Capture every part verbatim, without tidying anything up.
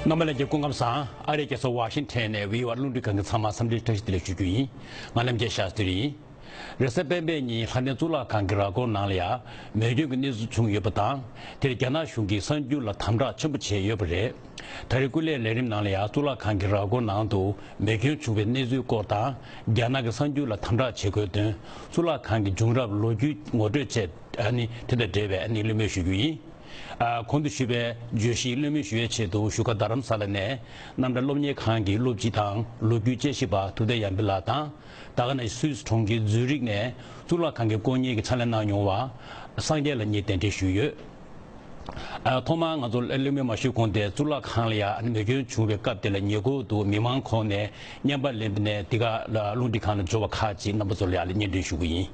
རྣམ་པ་ལྷན་རྒྱས་སྐུ་ཁམས་བཟང་། ཨ་རིའི་རྒྱལ་ས་ཝ་ཤིང་ཊོན་ནས་བྷི་ཨོ་ཨེ་རླུང་འཕྲིན་ཁང་གི་ཚང་མར་འཚམས་འདྲི་བཀྲ་ཤིས་བདེ་ལེགས་ཞུ་རྒྱུ་ཡིན། ང་རྣམ་རྒྱལ་ཤཱསྟྲི་ཡིན། རེས་གཟའ་སྤེན་པའི་ཉིན་ལྷ་ལྡན་གཙུག་ལག་ཁང་གི་ར་སྐོར་ནང་ལ་ཡ་མེ་སྐྱོན་གྱི་གནས་ཚུལ་བྱུང་ཡོད་པ་དང་། དེར་རྒྱ་ནག་གཞུང་གིས་གསར་འགྱུར་ལ་དམ་དྲག་ཆེན་པོ་བྱས་ཡོད་པ་རེད། ད་རེས་སྐུ་ལས་ལས་རིམ་ནང་ལ་ཡ་གཙུག་ལག་ཁང་གི་ར་སྐོར་ནང་དུ་མེ་སྐྱོན་བྱུང་བའི་གནས་ཚུལ་སྐོར་དང་། རྒྱ་ནག་གི་གསར་འགྱུར་ལ་དམ་དྲག་བྱེད་དགོས་དོན། གཙུག་ལག་ཁང་གི་བྱུང་རབས་ལོ་རྒྱུས་ངོ་སྤྲོད་བཅས། ཨ་ནི་དེ་དང་འབྲེལ་བའི་ཨ་ནི་གླེང་མོལ་ཞུ་རྒྱུ་ཡིན། ཨ། གོང་དུ་ཞུས་པའི་བརྗོད་གཞི་གླེང་མོལ་ཞུ་བའི་ཆེད་དུ་བཞུགས་སྒར་རྡ་རམ་ས་ལ་ནས་རྣམ་གྲྭ་སློབ་གཉེར་ཁང་གི་སློབ་སྤྱི་དང་ལོ་རྒྱུས་དཔྱད་ཞིབ་པ་ཐུབ་བསྟན་ཡར་འཕེལ་ལགས་དང་། ད་ག་ནང་བཞིན་སུད་སི་གྲོང་ཁྱེར་ཛུ་རིག་ནས་གཙུག་ལག་ཁང་གི་སྐོར་གཉེར་གྱི་ཕྱག་ལས་གནང་མྱོང་བ་སངས་རྒྱས་ལགས་གཉིས་གདན་འདྲེན་ཞུས་ཡོད། ཨ། ཐོག་མར་ང་ཚོ་གླེང་མོལ་མ་ཞུས་གོང་དེ་གཙུག་ལག་ཁང་ལ་ཡ་མེ་སྐྱོན་བྱུང་བའི་སྐབས་དེ་ལ་ཉེ་འཁོར་དུ་མི་མང་ཁོངས་ནས་བརྙན་པར་ལེན་པ་ནས་འདི་ག་རླུང་འཕྲིན་ཁང་ལ་འབྱོར་བ་ཁག་ཅིག་རྣམ་པ་ཚོ་ལ་ཡ་སྙན་སྒྲོན་ཞུ་གི་ཡིན།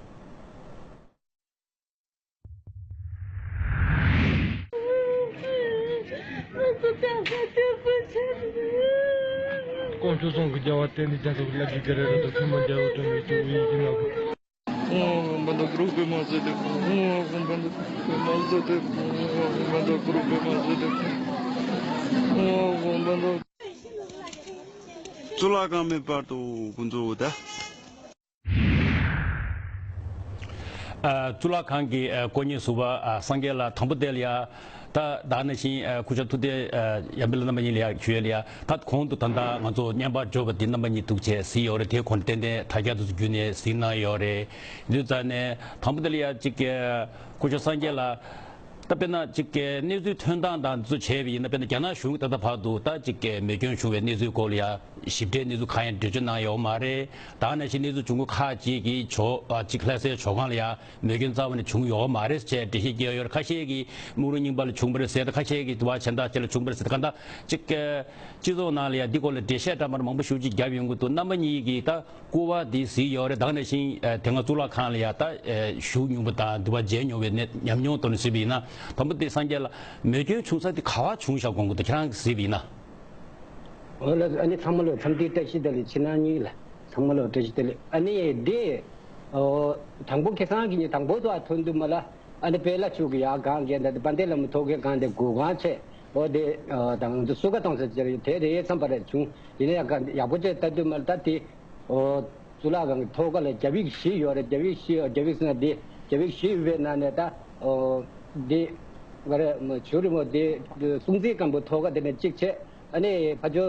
དཀོན་མཆོག་ཚང་གི་རྒྱལ་བ་བསྟན་འཛིན་རྒྱ་མཚོ་གི་བླ་རྒྱུད་རྒྱལ་རབས་རབ་ཏུ་ཐོན་མ་རྒྱལ་བ་སྒྲོལ་མའི་སྐྱེས་བུ་ཡིད་ཀྱི་ནག་པོ། གཙུག་ལག་ཁང་མེད་བར་དུ་ཀུན་རྫོབ་ད། ཨ། གཙུག་ལག་ཁང་གི་ཨ་སྐོར་གཉེར་ཟུར་པ་ཨ་སངས་རྒྱས་ལགས། དང་པོ་དེ་ལ་ཡ་ད་ད་ནང་བཞིན་ཨ་སྐུ་ཞབས་ཐུབ་བསྟན་ཨ་ཡར་འཕེལ་རྣམ་པ་གཉིས་ལ་ཡ་ཞུ་ཡས་ལ་ཡ། ད་གོང་དུ་ད་ལྟ་ང་ཚོ་བརྙན་པར་འབྱོར་བ་འདི་རྣམ་པ་གཉིས་འདུག་བྱས་གཟིགས་ཡོད་རེད། དེ་གོང་ཏན་ཏན་དྲ་རྒྱ་དུ་བརྒྱུད་ནས་གཟིགས་གནང་ཡོད་རེད། དུས་ཙང་ནས་དང་པོ་དེ་ལ་ཡ་གཅིག་གི་སྐུ་ཞབས་སངས་རྒྱས་ལགས། ད་དཔེར་ན་གཅིག་གི་གནས་ཚུལ་ཐོན་སྟངས་དང་འདི་ཚོ་བྱས་པ་ཡིན་ན། དཔེར་ན་རྒྱ་ནག་གཞུང་གིས་ད་ལྟ་བར་དུ་ད་གཅིག་གི་མེ་སྐྱོན་བྱུང་བའི་གནས་ཚུལ་སྐོར་ལ་ཡ་ཞིབ་ཕྲའི་གནས་ཚུལ་གང་ཡང་འགྲེལ་བརྗོད་གནང་ཡོད་མ་རེད། ད་ནང་བཞིན་གནས་ཚུལ་བྱུང་ཁུལ་ཁག་ཅིག་གིས་ཇོ་ཨ་གཅིག་ལྷ་སའི་ཇོ་ཁང་ལ་ཡ་མེ་སྐྱོན་རྩ་བ་ནས་བྱུང་ཡོད་མ་རེད་ཅེས་འགྲེལ་བཤད་བསྐྱལ་ཡོད་རེད། ཁ་ཤས་ཀྱིས་སྨུག་རུམ་རྙིང་པ་ལ་བྱུང་བ་རེད་ཟེར། ད་ཁ་ཤས་ཀྱིས་དུ་བ་གཞན་དག་ཅིག་ལ་བྱུང་བ་རེད་ཟེར། ད་གང་ལྟར་གཅིག་གི་སྤྱི་ཚོགས་ནང་ལ་ཡ་འདི་སྐོར་ལ་འགྲེལ་བཤད་འདྲ་མི་འདྲ་མང་པོ་ཞེ་པོ་ཅིག་བརྒྱབ་ཡོང་གི་འདུག་རྣམ་པ་གཉིས་ཀྱིས་ད་སྐུ་པར་འདི་གཟིགས་ཡོད་རེད། ད་ག་ནང་བཞིན་ཨ་དེ་སྔ་གཙུག་ལག་ཁང་ལ་ཡ་ད་ཨ་བཞུགས་མྱོང་བ་དང་འདུ་བ་མཇལ་མྱོང་བའི་གནས་ཉམས་མྱོང་ཐོག་ནས་གཟིགས་པ་ཡིན་ན། དང་པོ་དེ་སངས་རྒྱས་ལགས། མེ་སྐྱོན་བྱུང་ས་དེ་ག་པར་བྱུང་བཞག་དགོངས་ཀྱི་འདུག་ཁྱེད་རང་གིས་གཟིགས་པ་ཡིན་ན། འོ་ལགས། ཨ་ནི་ཚང་མ་ལ་འཚམས་འདྲི་བཀྲ་ཤིས་བདེ་ལེགས། ཕྱི་ནང་གཉིས་ལ་ཚང་མ་ལ་བཀྲ་ཤིས་བདེ་ལེགས། ཨ་ནི་དེ་ཨོ་དང་པོ་ཁ་སང་གི་ཉིན་དང་པོ་དུ་ཨ་ཐོན་དུས་མ་ལ། ཨ་ནི་པད་ལ་ཆུ་གི་ཡར་སྒང་གི་འདི་དཔལ་ལྡན་ལྷ་མོ་ཐོག་ཁའི་སྒང་དེ་སྒོ་ཁང་བྱས། འོ་དེ་ཨ་དང་དུ་སུ་ཁ་གཏོང་ས་ཅིག་རེད། དེ་རེད་མཚམས་པ་རེད་བྱུང་། ཡིན་ན་ཡང་ཡག་པོ་བྱས་ལྟ་དུས་མ་ལ་ད་དེ། ཨོ། གཙུག་ལག་ཁང་གི་ཐོག་ཁ་ལ་རྒྱ་བིག་བཞི་ཡོད་རེད། རྒྱ་བིག་བཞི། རྒྱ་བིག་ཟེར་ན་འདི་རྒྱ་བིག་བཞི་ཡོད་པའི་ནང་ནས་ད། ཨོ། འདི་ག་རེ་ཇོ་རིན་པོ་འདི་སྲོང་བཙན་སྒམ་པོའི་ཐོག་ཁ་དེ་ནས་གཅིག་བྱས། ཨ་ནི་ཕ་ཇོ་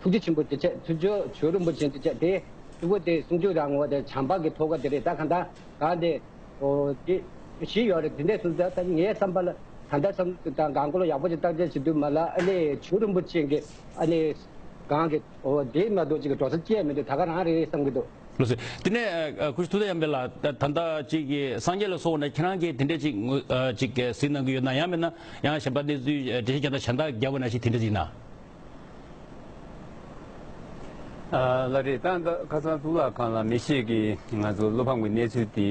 ཐུགས་རྗེ་ཆེན་པོ་དེ་བྱས། ཐུགས་ཇོ་ཇོ་རིན་པོ་ཆེ་དེ་བྱས། དེ་གཙོ་བོ་དེ་གསུང་ཆོས་རང་ངོ་དེ་བྱམས་པ་གི་ཐོག་ཁ་དེ་རེད། ད་གང་ལྟར་གང་དེ། ཨོ། དེ་བཞི་ཡོད་རེད། དེ་འདྲས་སོང་ཙང་ད་ངའི་བསམ་པ་ལ་ད་ལྟ་བསམ་དང་གང་སྐོར་ལ་ཡག་པོ་ཅིག་བརྟག་དཔྱད་བྱེད་དུས་མ་ལ། ཨ་ནི་ཇོ་རིན་པོ་ཆེ་གི་ཨ་ནི་གང་གི། ཨོ། དེ་མ་གཏོགས་ཅིག་གི་འགྲོ་ས་བཅད་མི་འདུག་ད་ག་རང་རེད་བསམ་གྱི་འདུག་ལགས་སོ། དེ་ནས་ཨ་སྐུ་ཞབས་ཐུབ་བསྟན་ཡར་འཕེལ་ལགས། ད་ད་ལྟ་ཅིག་གི་སངས་རྒྱས་ལ་སོགས་ནས་ཁྱེད་རང་གིས་དེ་འདྲས་ཅིག་ངོས་ཨ་ཅིག་གི་གཟིགས་གནང་གི་ཡོད་ན། ཡང་མིན་ན་ཡང་གཞན་པ་གནས་ཚུལ་འགྲེལ་བཤད་རྒྱག་ན་གཞན་དག་རྒྱབ་པ་ནང་བཞིན་དེ་འདྲས་ཡིན་ན། ཨ་ལགས་རེད། ད་ད་ཁ་སང་གཙུག་ལག་ཁང་ལ་མེ་ཤེད་ཀྱི་ང་ཚོ་བློ་ཕམ་གྱི་གནས་ཚུལ་དེ་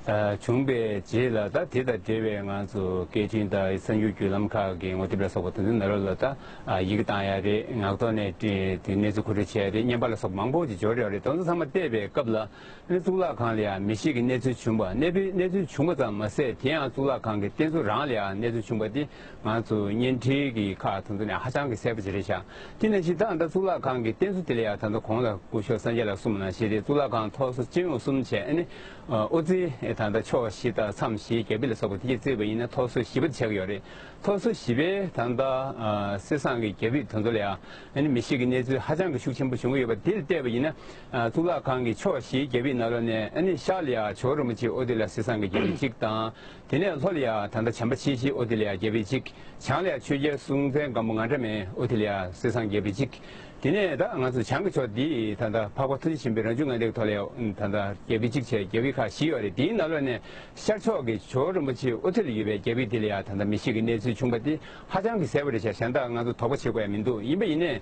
ཨ་བྱུང་བའི་རྗེས་ལ། ད་དེ་དང་འབྲེལ་བའི་ང་ཚོ་སྐད་འཕྲིན་དང་གསར་འགྱུར་བརྒྱུད་ལམ་ཁག་གི་ངོ་དེབ་ལ་སོགས་པ་དེ་ཚོའི་ནང་ལོགས་ལ་ད་ཨ་ཡི་གེ་བཏང་ཡ་རེད། ངག་ཐོག་ནས་དེ་གནས་ཚུལ་མཁོ་སྤྲོད་བྱས་རེད། བརྙན་པར་ལ་སོགས་པ་མང་པོ་ཅིག་འབྱོར་ཡོད་རེད། དེ་ཚོ་ཚང་མ་བལྟས་པའི་སྐབས་ལ། ཨ་ནི་གཙུག་ལག་ཁང་ལ་ཡང་མེ་ཤེད་ཀྱི་གནས་ཚུལ་བྱུང་བ། གནས་པའི་གནས་ཚུལ་བྱུང་བ་ཙམ་མ་ཟད། དེ་ཡང་གཙུག་ལག་ཁང་གི་རྟེན་གཙོ་རང་ལ་ཡང་གནས་ཚུལ་བྱུང་བ་དེ་ང་ཚོ་བརྙན་འཕྲིན་གྱི་ཁག་དེ་ཚོ་ནས་ཧ་ཅང་གི་གསལ་པོ་ཅིག་རེད་ཤག་དེ་ནང་བཞིན་ད་ད་གཙུག་ལག་ཁང་གི་རྟེན་གཙོ་དེ་ལ་ཡང་ད་ལྟ་གོང་ལ་སྐུ་ཞབས་སངས་རྒྱས་ལགས་གསུངས་པ་ནང་བཞིན་རེད། གཙུག་ལག་ཁང་ཐོག་སོ་སྤྱི་ཡོངས་གསུམ་བྱས། ཨ་ནི་ཨོ་རྩིས་ད་ལྟ་ཕྱོགས་བཞི་དང་མཚམས་བཞི་རྒྱ་ཕིབས་ལ་སོགས་པ་དེ་གྱད་བརྩིས་པ་ཡིན་ན་ཐོག་སོ་བཞི་པ་དེ་ཆགས་ཀྱི་ཡོད་རེད། ཐོག་སོ་བཞི་པའི་ད་ལྟ་ཨ་གསེར་ཟངས་ཀྱི་རྒྱ་ཕིབས་དེ་ཚོ་ལ་ཡང་ཨ་ནི་མེ་ཤེད་ཀྱི་གནས་ཚུལ་ཧ་ཅང་གི་ཤུགས་ཆེན་པོ་བྱུང་གི་ཡོད་པ་དེ་ལ་བལྟས་པ་ཡིན་ན། ཨ་གཙུག་ལག་ཁང་གི་ཕྱོགས་བཞིའི་རྒྱ་ཕིབས་ནང་ལོགས་ནས་ཨ་ནི་ཤར་ལ་ཡང་ཇོ་བོ་རིན་པོ་ཆེའི་ཨོ་དེ་ལ་གསེར་ཟངས་ཀྱི་རྒྱ་ཕིབས་གཅིག་དང་། དེ་ནས་ལྷོ་ལ་ཡང་ད་ལྟ་བྱམས་པ་ཆེ་བཞིའི་ཨོ་དེ་ལ་ཡང་རྒྱ་ཕིབས་གཅིག་བྱང་ལ་ཡང་ཆོས་རྒྱལ་སྲོང་བཙན་སྒམ་པོ་ང་འདྲ་མའི་ཨོ་དེ་ལ་ཡང་གསེར་ཟངས་རྒྱ་ཕིབས་གཅིག་དེ་ནས་ད་ང་ཚོ་བྱང་གི་ཕྱོགས་འདི་ད་ལྟ་འཕགས་པ་ཐུགས་རྗེ་ཆེན་པོའི་རང་བྱུང་ངང་ལྡན་གྱི་ཐོག་ལ་ཡང་ད་ལྟ་རྒྱ་ཕིབས་གཅིག་བྱས། རྒྱ་ཕིབས་ཁག་བཞི་ཡོད་རེད། དེའི་ནང་ལོགས་ནས་ཤར་ཕྱོགས་ཀྱི་ཇོ་བོ་རིན་པོ་ཆེའི་ཨོ་དེ་ལ་ཡོད་པའི་རྒྱ་ཕིབས་དེ་ལ་ཡང་ད་ལྟ་མེ་ཤེད་ཀྱི་གནས་ཚུལ་བྱུང་བ་དེ་ཧ་ཅང་གི་གསལ་པོ་རེད་ཤག་གཞན་དག་ང་ཚོ་དོགས་པ་བྱེད་དགོས་ཡ་མི་འདུག་ཡིན་པ་ཡིན་ནའི།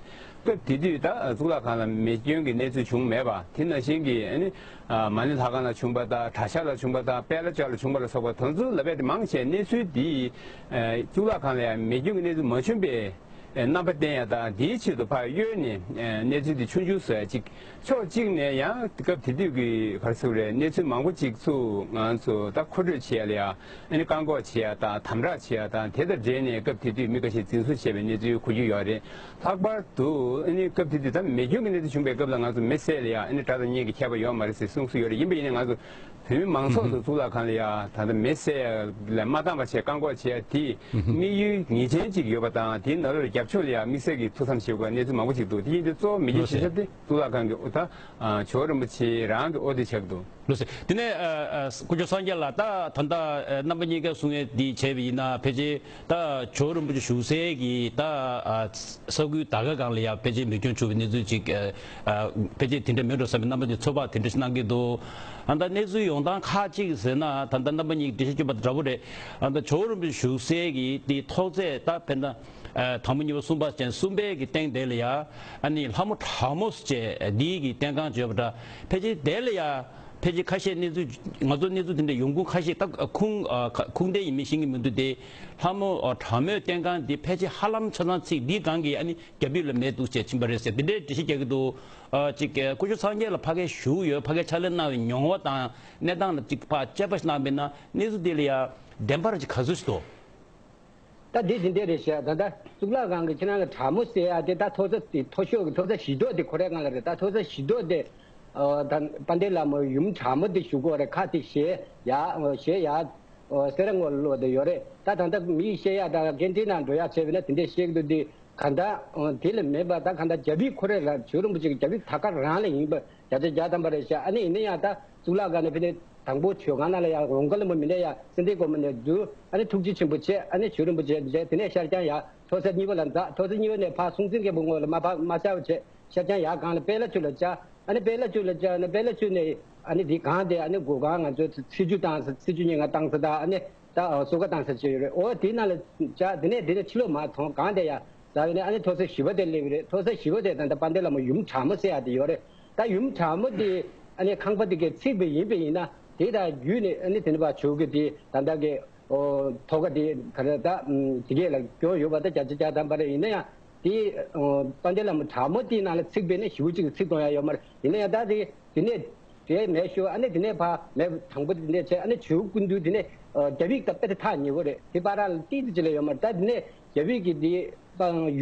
སྐབས་དེ་དུས་ད་གཙུག་ལག་ཁང་ལ་མེ་སྐྱོན་གྱི་གནས་ཚུལ་བྱུང་མེད་པ། དེ་ནང་བཞིན་གྱི་ཨ་ནི་ཨ་མ་ཎི་ལྷ་ཁང་ལ་བྱུང་བ་དང་། གྲྭ་ཤག་ལ་བྱུང་བ་དང་། པད་ལ་ལྕགས་ལ་བྱུང་བ་ལ་སོགས་པ་དེ་ཚོ་ལ་རྦད་དེ་མང་ཆེ་གནས་ཚུལ་འདི་ཨ་གཙུག་ལག་ཁང་ལ་ཡང་མེ་སྐྱོན་གྱི་གནས་ཚུལ་མ་བྱུང་པའི་ རྣམ་པ་བསྟན་ཡ་དང་དེའི་ཆེད་དུ་ཕར་གཡོལ་ནས་གནས་ཚུལ་དེ་ཆུང་ཆུང་བཟོ་ཡ་གཅིག་ཕྱོགས་གཅིག་ནས་ཡང་སྐབས་དེ་དུས་ཀྱི་ག་རེ་ཟེར་དགོས་རེད། གནས་ཚུལ་མང་པོ་གཅིག་ཚུར་ང་ཚོ་ད་མཁོ་སྤྲོད་བྱེད་ཡ་ལ་ཡ་ཨ་ནི་བཀག་འགོག་བྱེད་ཡ་དང་དམ་དྲག་བྱེད་ཡ་དང་དེ་དང་འབྲེལ་ནས་སྐབས་དེ་དུས་མི་འགའ་ཤས་འཛིན་བཟུང་བྱས་པའི་གནས་ཚུལ་གོ་རྒྱུ་ཡོད་རེད། ལྷག་པར་དུ་ཨ་ནི་སྐབས་དེ་དུས་ད་མེ་སྐྱོན་གྱི་གནས་ཚུལ་བྱུང་བའི་སྐབས་ལ་ང་ཚོ་མི་བསད་ལ་ཡ་ཨ་ནི་དགྲ་དང་གཉེན་གྱི་ཁྱད་པར་ཡོད་མ་རེད་ཟེར་གསུངས་སྲོལ་ཡོད་རེད། ཡིན་པ་ཡིན་ན་ང་ཚོ་བོད་མི་མང་ཚོགས་ཚོ་གཙུག་ལག་ཁང་ལ་ཡ་ད་ལྟ་མེ་བསད་ལ་མ་བཏང་བ་བྱས་བཀག་འགོག་བྱས་དེ་དམིགས་ཡུལ་ངེས་ཅན་ཅིག་ཡོད་པ་དང་དེའི་ནང་ལོགས་རྒྱབ་ཕྱོགས་ལ་ཡ་དམིགས་བསལ་གྱི་ཐུགས་བསམ་བཞེས་དགོས་གནས་ཚུལ་མང་པོ་ཞིག་འདུག་དེ་ཡིན་དུས་གཙོ་བོ་མི་རྒྱུ་ལགས་གཞི་རྩ་དེ་གཙུག་ལག་ཁང་གི་ཨོ་ད་ཇོ་བོ་རིན་པོ་ཆེ་རང་གི་ཨོ་དེ་ཆགས་འདུག་ལགས་སོ། དེ་ནས་ཨ་ཨ་སྐུ་ཞབས་སངས་རྒྱས་ལགས། ད་ད་ལྟ་ཨ་རྣམ་པ་གཉིས་ཀས་གསུང་ཡས་འདི་བྱས་པ་ཡིན་ན་ཕལ་ཆེར་ད་ཇོ་བོ་རིན་པོ་ཆེ་བཞུགས་སའི་གི་ད་ཨ་ས་ཁུལ་དར་དཀར་སྒང་ལ་ཡ་ཕལ་ཆེར་མེ་སྐྱོན་བྱུང་བའི་གནས་ཚུལ་ཅིག་ཨ་ཨ་ཕལ་ཆེར་དེ་འདྲ་མེད་འགྲོ་བསམ་པའི་རྣམ་པ་འདི་ཚོད་དཔག་དེ་འདྲ་ཞིག་གནང་གི་འདུག་ཨ་ད་གནས་ཚུལ་ཡོང་སྟངས་ཁག་ཅིག་ཟེར་ན་ད་ལྟ་རྣམ་པ་གཉིས་འགྲེལ་བཤད་བསྐྱོན་པ་དང་འདྲ་པོ་རེད། ཨ་ད་ཇོ་བོ་རིན་པོ་ཆེ་བཞུགས་སའི་གི་དེ་ཐོག་བརྩེགས་ད་ཕན་ད་ཨ་དང་པོ་གཉིས་པ་གསུམ་པ་བྱས་གསུམ་པའི་གི་སྟེང་དེ་ལ་ཡ་ཨ་ནི་ལྷ་མོ་དྲག་མོ་ཟེར་བྱས་འདིའི་གི་རྟེན་ཁང་བྱས་པ་འདྲ། ཕལ་ཆེར་དེ་ལ་ཡ་ཕལ་ཆེར་ཁ་ཤས་གནས་ཚུལ་ང་ཚོ་གནས་ཚུལ་དེ་འདྲ་ཡོང་ཁུངས་ཁ་ཤས་ད་ཁུངས་ཨ་ཁ་ཁུངས་ལྡན་ཡིན་མིན་ཤེས་ཀྱི་མི་འདུག་དེ་ལྷ་མོ་ཨ་དྲག་མོའི་རྟེན་ཁང་འདི་ཕལ་ཆེར་ཧ་ལམ་ཆ་ཚང་ཚིག་འདིའི་སྒང་གི་ཨ་ནི་རྒྱ་བོད་ལ་མེད་འདུག་ཅེས་ཕྱིན་པ་རེད་ཟེར་འདི་འདྲའི་འགྲེལ་བཤད་རྒྱག་གི་འདུག་ཨ་ཅིག་སྐུ་ཞབས་སངས་རྒྱས་ལགས་ཕ་གིར་བཞུགས་ཡོད། ཕ་གིར་ཕྱག་ལས་གནང་བའི་མྱོང་བ་དང་གནས་སྟངས་ལ་ཅིག་ཕར་དཔྱད་པ་ཞིག་གནང་བས་ན་གནས་ཚུལ་འདི་ལ་ཡ་བདེན་པར་ཅིག་ག་ཚོད་ཞིག་འདུག་ད་འདི་འདི་འདྲ་རེད་ཤག་ད་ལྟ་གཙུག་ལག་ཁང་གི་ཁྱེད་རང་གི་དྲག་མོ་ཟེར་ཡ་དེ་ད་མཐོ་ས་དེ་མཐོ་ཤོས་ཀྱི་མཐོ་ས་བཞི་མདོ་དེ་ཁོ་རའི་སྒང་ལ་རེད། ད་མཐོ་ས་བཞི་མདོ་དེ་ཨ་ད་དཔལ་ལྡན་ལྷ་མོ་ཡུམ་དྲག་མོ་དེ་བཞུགས་ཀྱི་ཡོད་རེད། ཁ་དེ་གཞས་ཡ་གཞས་ཡ་སེ་ར་ངོ་ལ་ལོག་བསྡད་ཡོད་རེད། ད་ད་ལྟ་མི་བཤད་ཡ་ད་སྐད་འཕྲིན་ནང་འགྲོ་ཡ་བྱས་པ་ན་དེ་འདྲས་བཤད་ཀྱི་འདུག་དེ་ག་ད་དེ་ལ་མེད་པ་ད་ག་ད་རྒྱ་བོད་ཁོ་རེ་ལ་ཇོ་རིན་པོ་ཆེ་གི་རྒྱ་བོད་དར་དཀར་རང་ལ་ཡིན་པ་བརྒྱ་ཆ་བརྒྱ་ཐམ་པ་རེད་ཤག་ཨ་ནི་ཡིན་ན་ཡང་ད་གཙུག་ལག་ཁང་ནས་ཕ་གི་དང་པོ་མཆོད་ཁང་ནང་ལ་ཡང་རོང་ཁ་ལ་མོ་མི་འདྲ་ཡ་སེ་འབྲས་དགོན་པ་ནས་འདུག་ཨ་ནི་ཐུགས་རྗེ་ཆེན་པོ་བྱས། ཨ་ནི་ཇོ་རིན་པོ་ཆེ་མཇལ། དེ་ནས་ཤར་བྱང་ཡར་མཐོ་ས་གཉིས་པ་ལ་འཛེགས། མཐོ་ས་གཉིས་པ་ནས་ཕར་སྲོང་བཙན་སྒམ་པོའི་ངོས་ལ་མར་ཕར་མར་ཤར་བ་བྱས། ཤར་བྱང་ཡར་སྒང་ལ་དཔལ་ལྷ་ཆོས་ལ་བཅར། ཨ་ནི་དཔལ་ལྷ་ཆོས་ལ་བཅར་ནས་དཔལ་ལྷ་ཆོས་ནས་ཨ་ནི་དེ་སྒང་དེ་ཨ་ནི་སྒོ་སྒང་ང་ཚོའི་ཚེས་བཅུ་དང་ཚེས་བཅུ་ཉིན་ང་བཏང་ས་དང་ཨ་ནི་ད་གསོལ་ཁ་བཏང་ས་བྱས་ཡོད་རེད། འོ་དེའི་ནང་ལ་བཅར། དེ་ནས་དེ་ནས་ཕྱི་ལོགས་མར་ཐོན། སྒང་དེ་ཡ་ཟ་བས་ནས་ཨ་ནི་མཐོ་ས་བཞི་པ་དེ་སླེབས་ཡོད་རེད། མཐོ་ས་བཞི་པ་དེ་ད་ལྟ་དཔལ་ལྡན་ལྷ་མོ་ཡུམ་དྲག་མོ་ཟེར་ཡ་དེ་ཡོད་རེད། ད་ཡུམ་དྲག་མོ་དེ་ཨ་ནི་ཁང་པ་དེ་གས་ཚིག་པ་ཡིན་པ་ཡིན་ན་དེ་དང་བརྒྱུད་ནས་ཨ་ནི་དེ་ནས་ཕར་ཇོ་བོ་གི་དེ་ད་ལྟ་གི་ཨོ་ཐོག་ཁ་དེ་ག་རེ་ད་དེ་གས་ལ་སྐྱོན་ཡོད་པ་ད་བརྒྱ་ཆ་བརྒྱ་ཐམ་པ་རེད། ཡིན་ན་ཡང་དེ་ཨོ་དཔལ་ལྡན་ལྷ་མོ་དྲག་མོ་དེའི་ནང་ལ་ཚིག་པ་ཡིན་ན་ཞེ་པོ་ཅིག་ཚིག་གཏོང་ཡ་ཡོད་མ་རེད། ཡིན་ན་ཡང་ད་དེ་དེ་ནས་དེ་མེ་ཤོར། ཨ་ནི་དེ་ནས་ཕར་མེ་དང་པོ་དེ་འདྲས་བྱས། ཨ་ནི་ཇོ་བོ་སྐུ་མདུན་དེ་ནས་ཨ་རྒྱ་བོད་དང་དཔེ་དེ་ཐག་ཉེ་པོ་རེད། དེ་བར་ལ་ཏིག་ཙམ་ཅིག་ལས་ཡོད་མ་རེད། ད་དེ་ནས་རྒྱ་བོད་ཀྱི་དེ་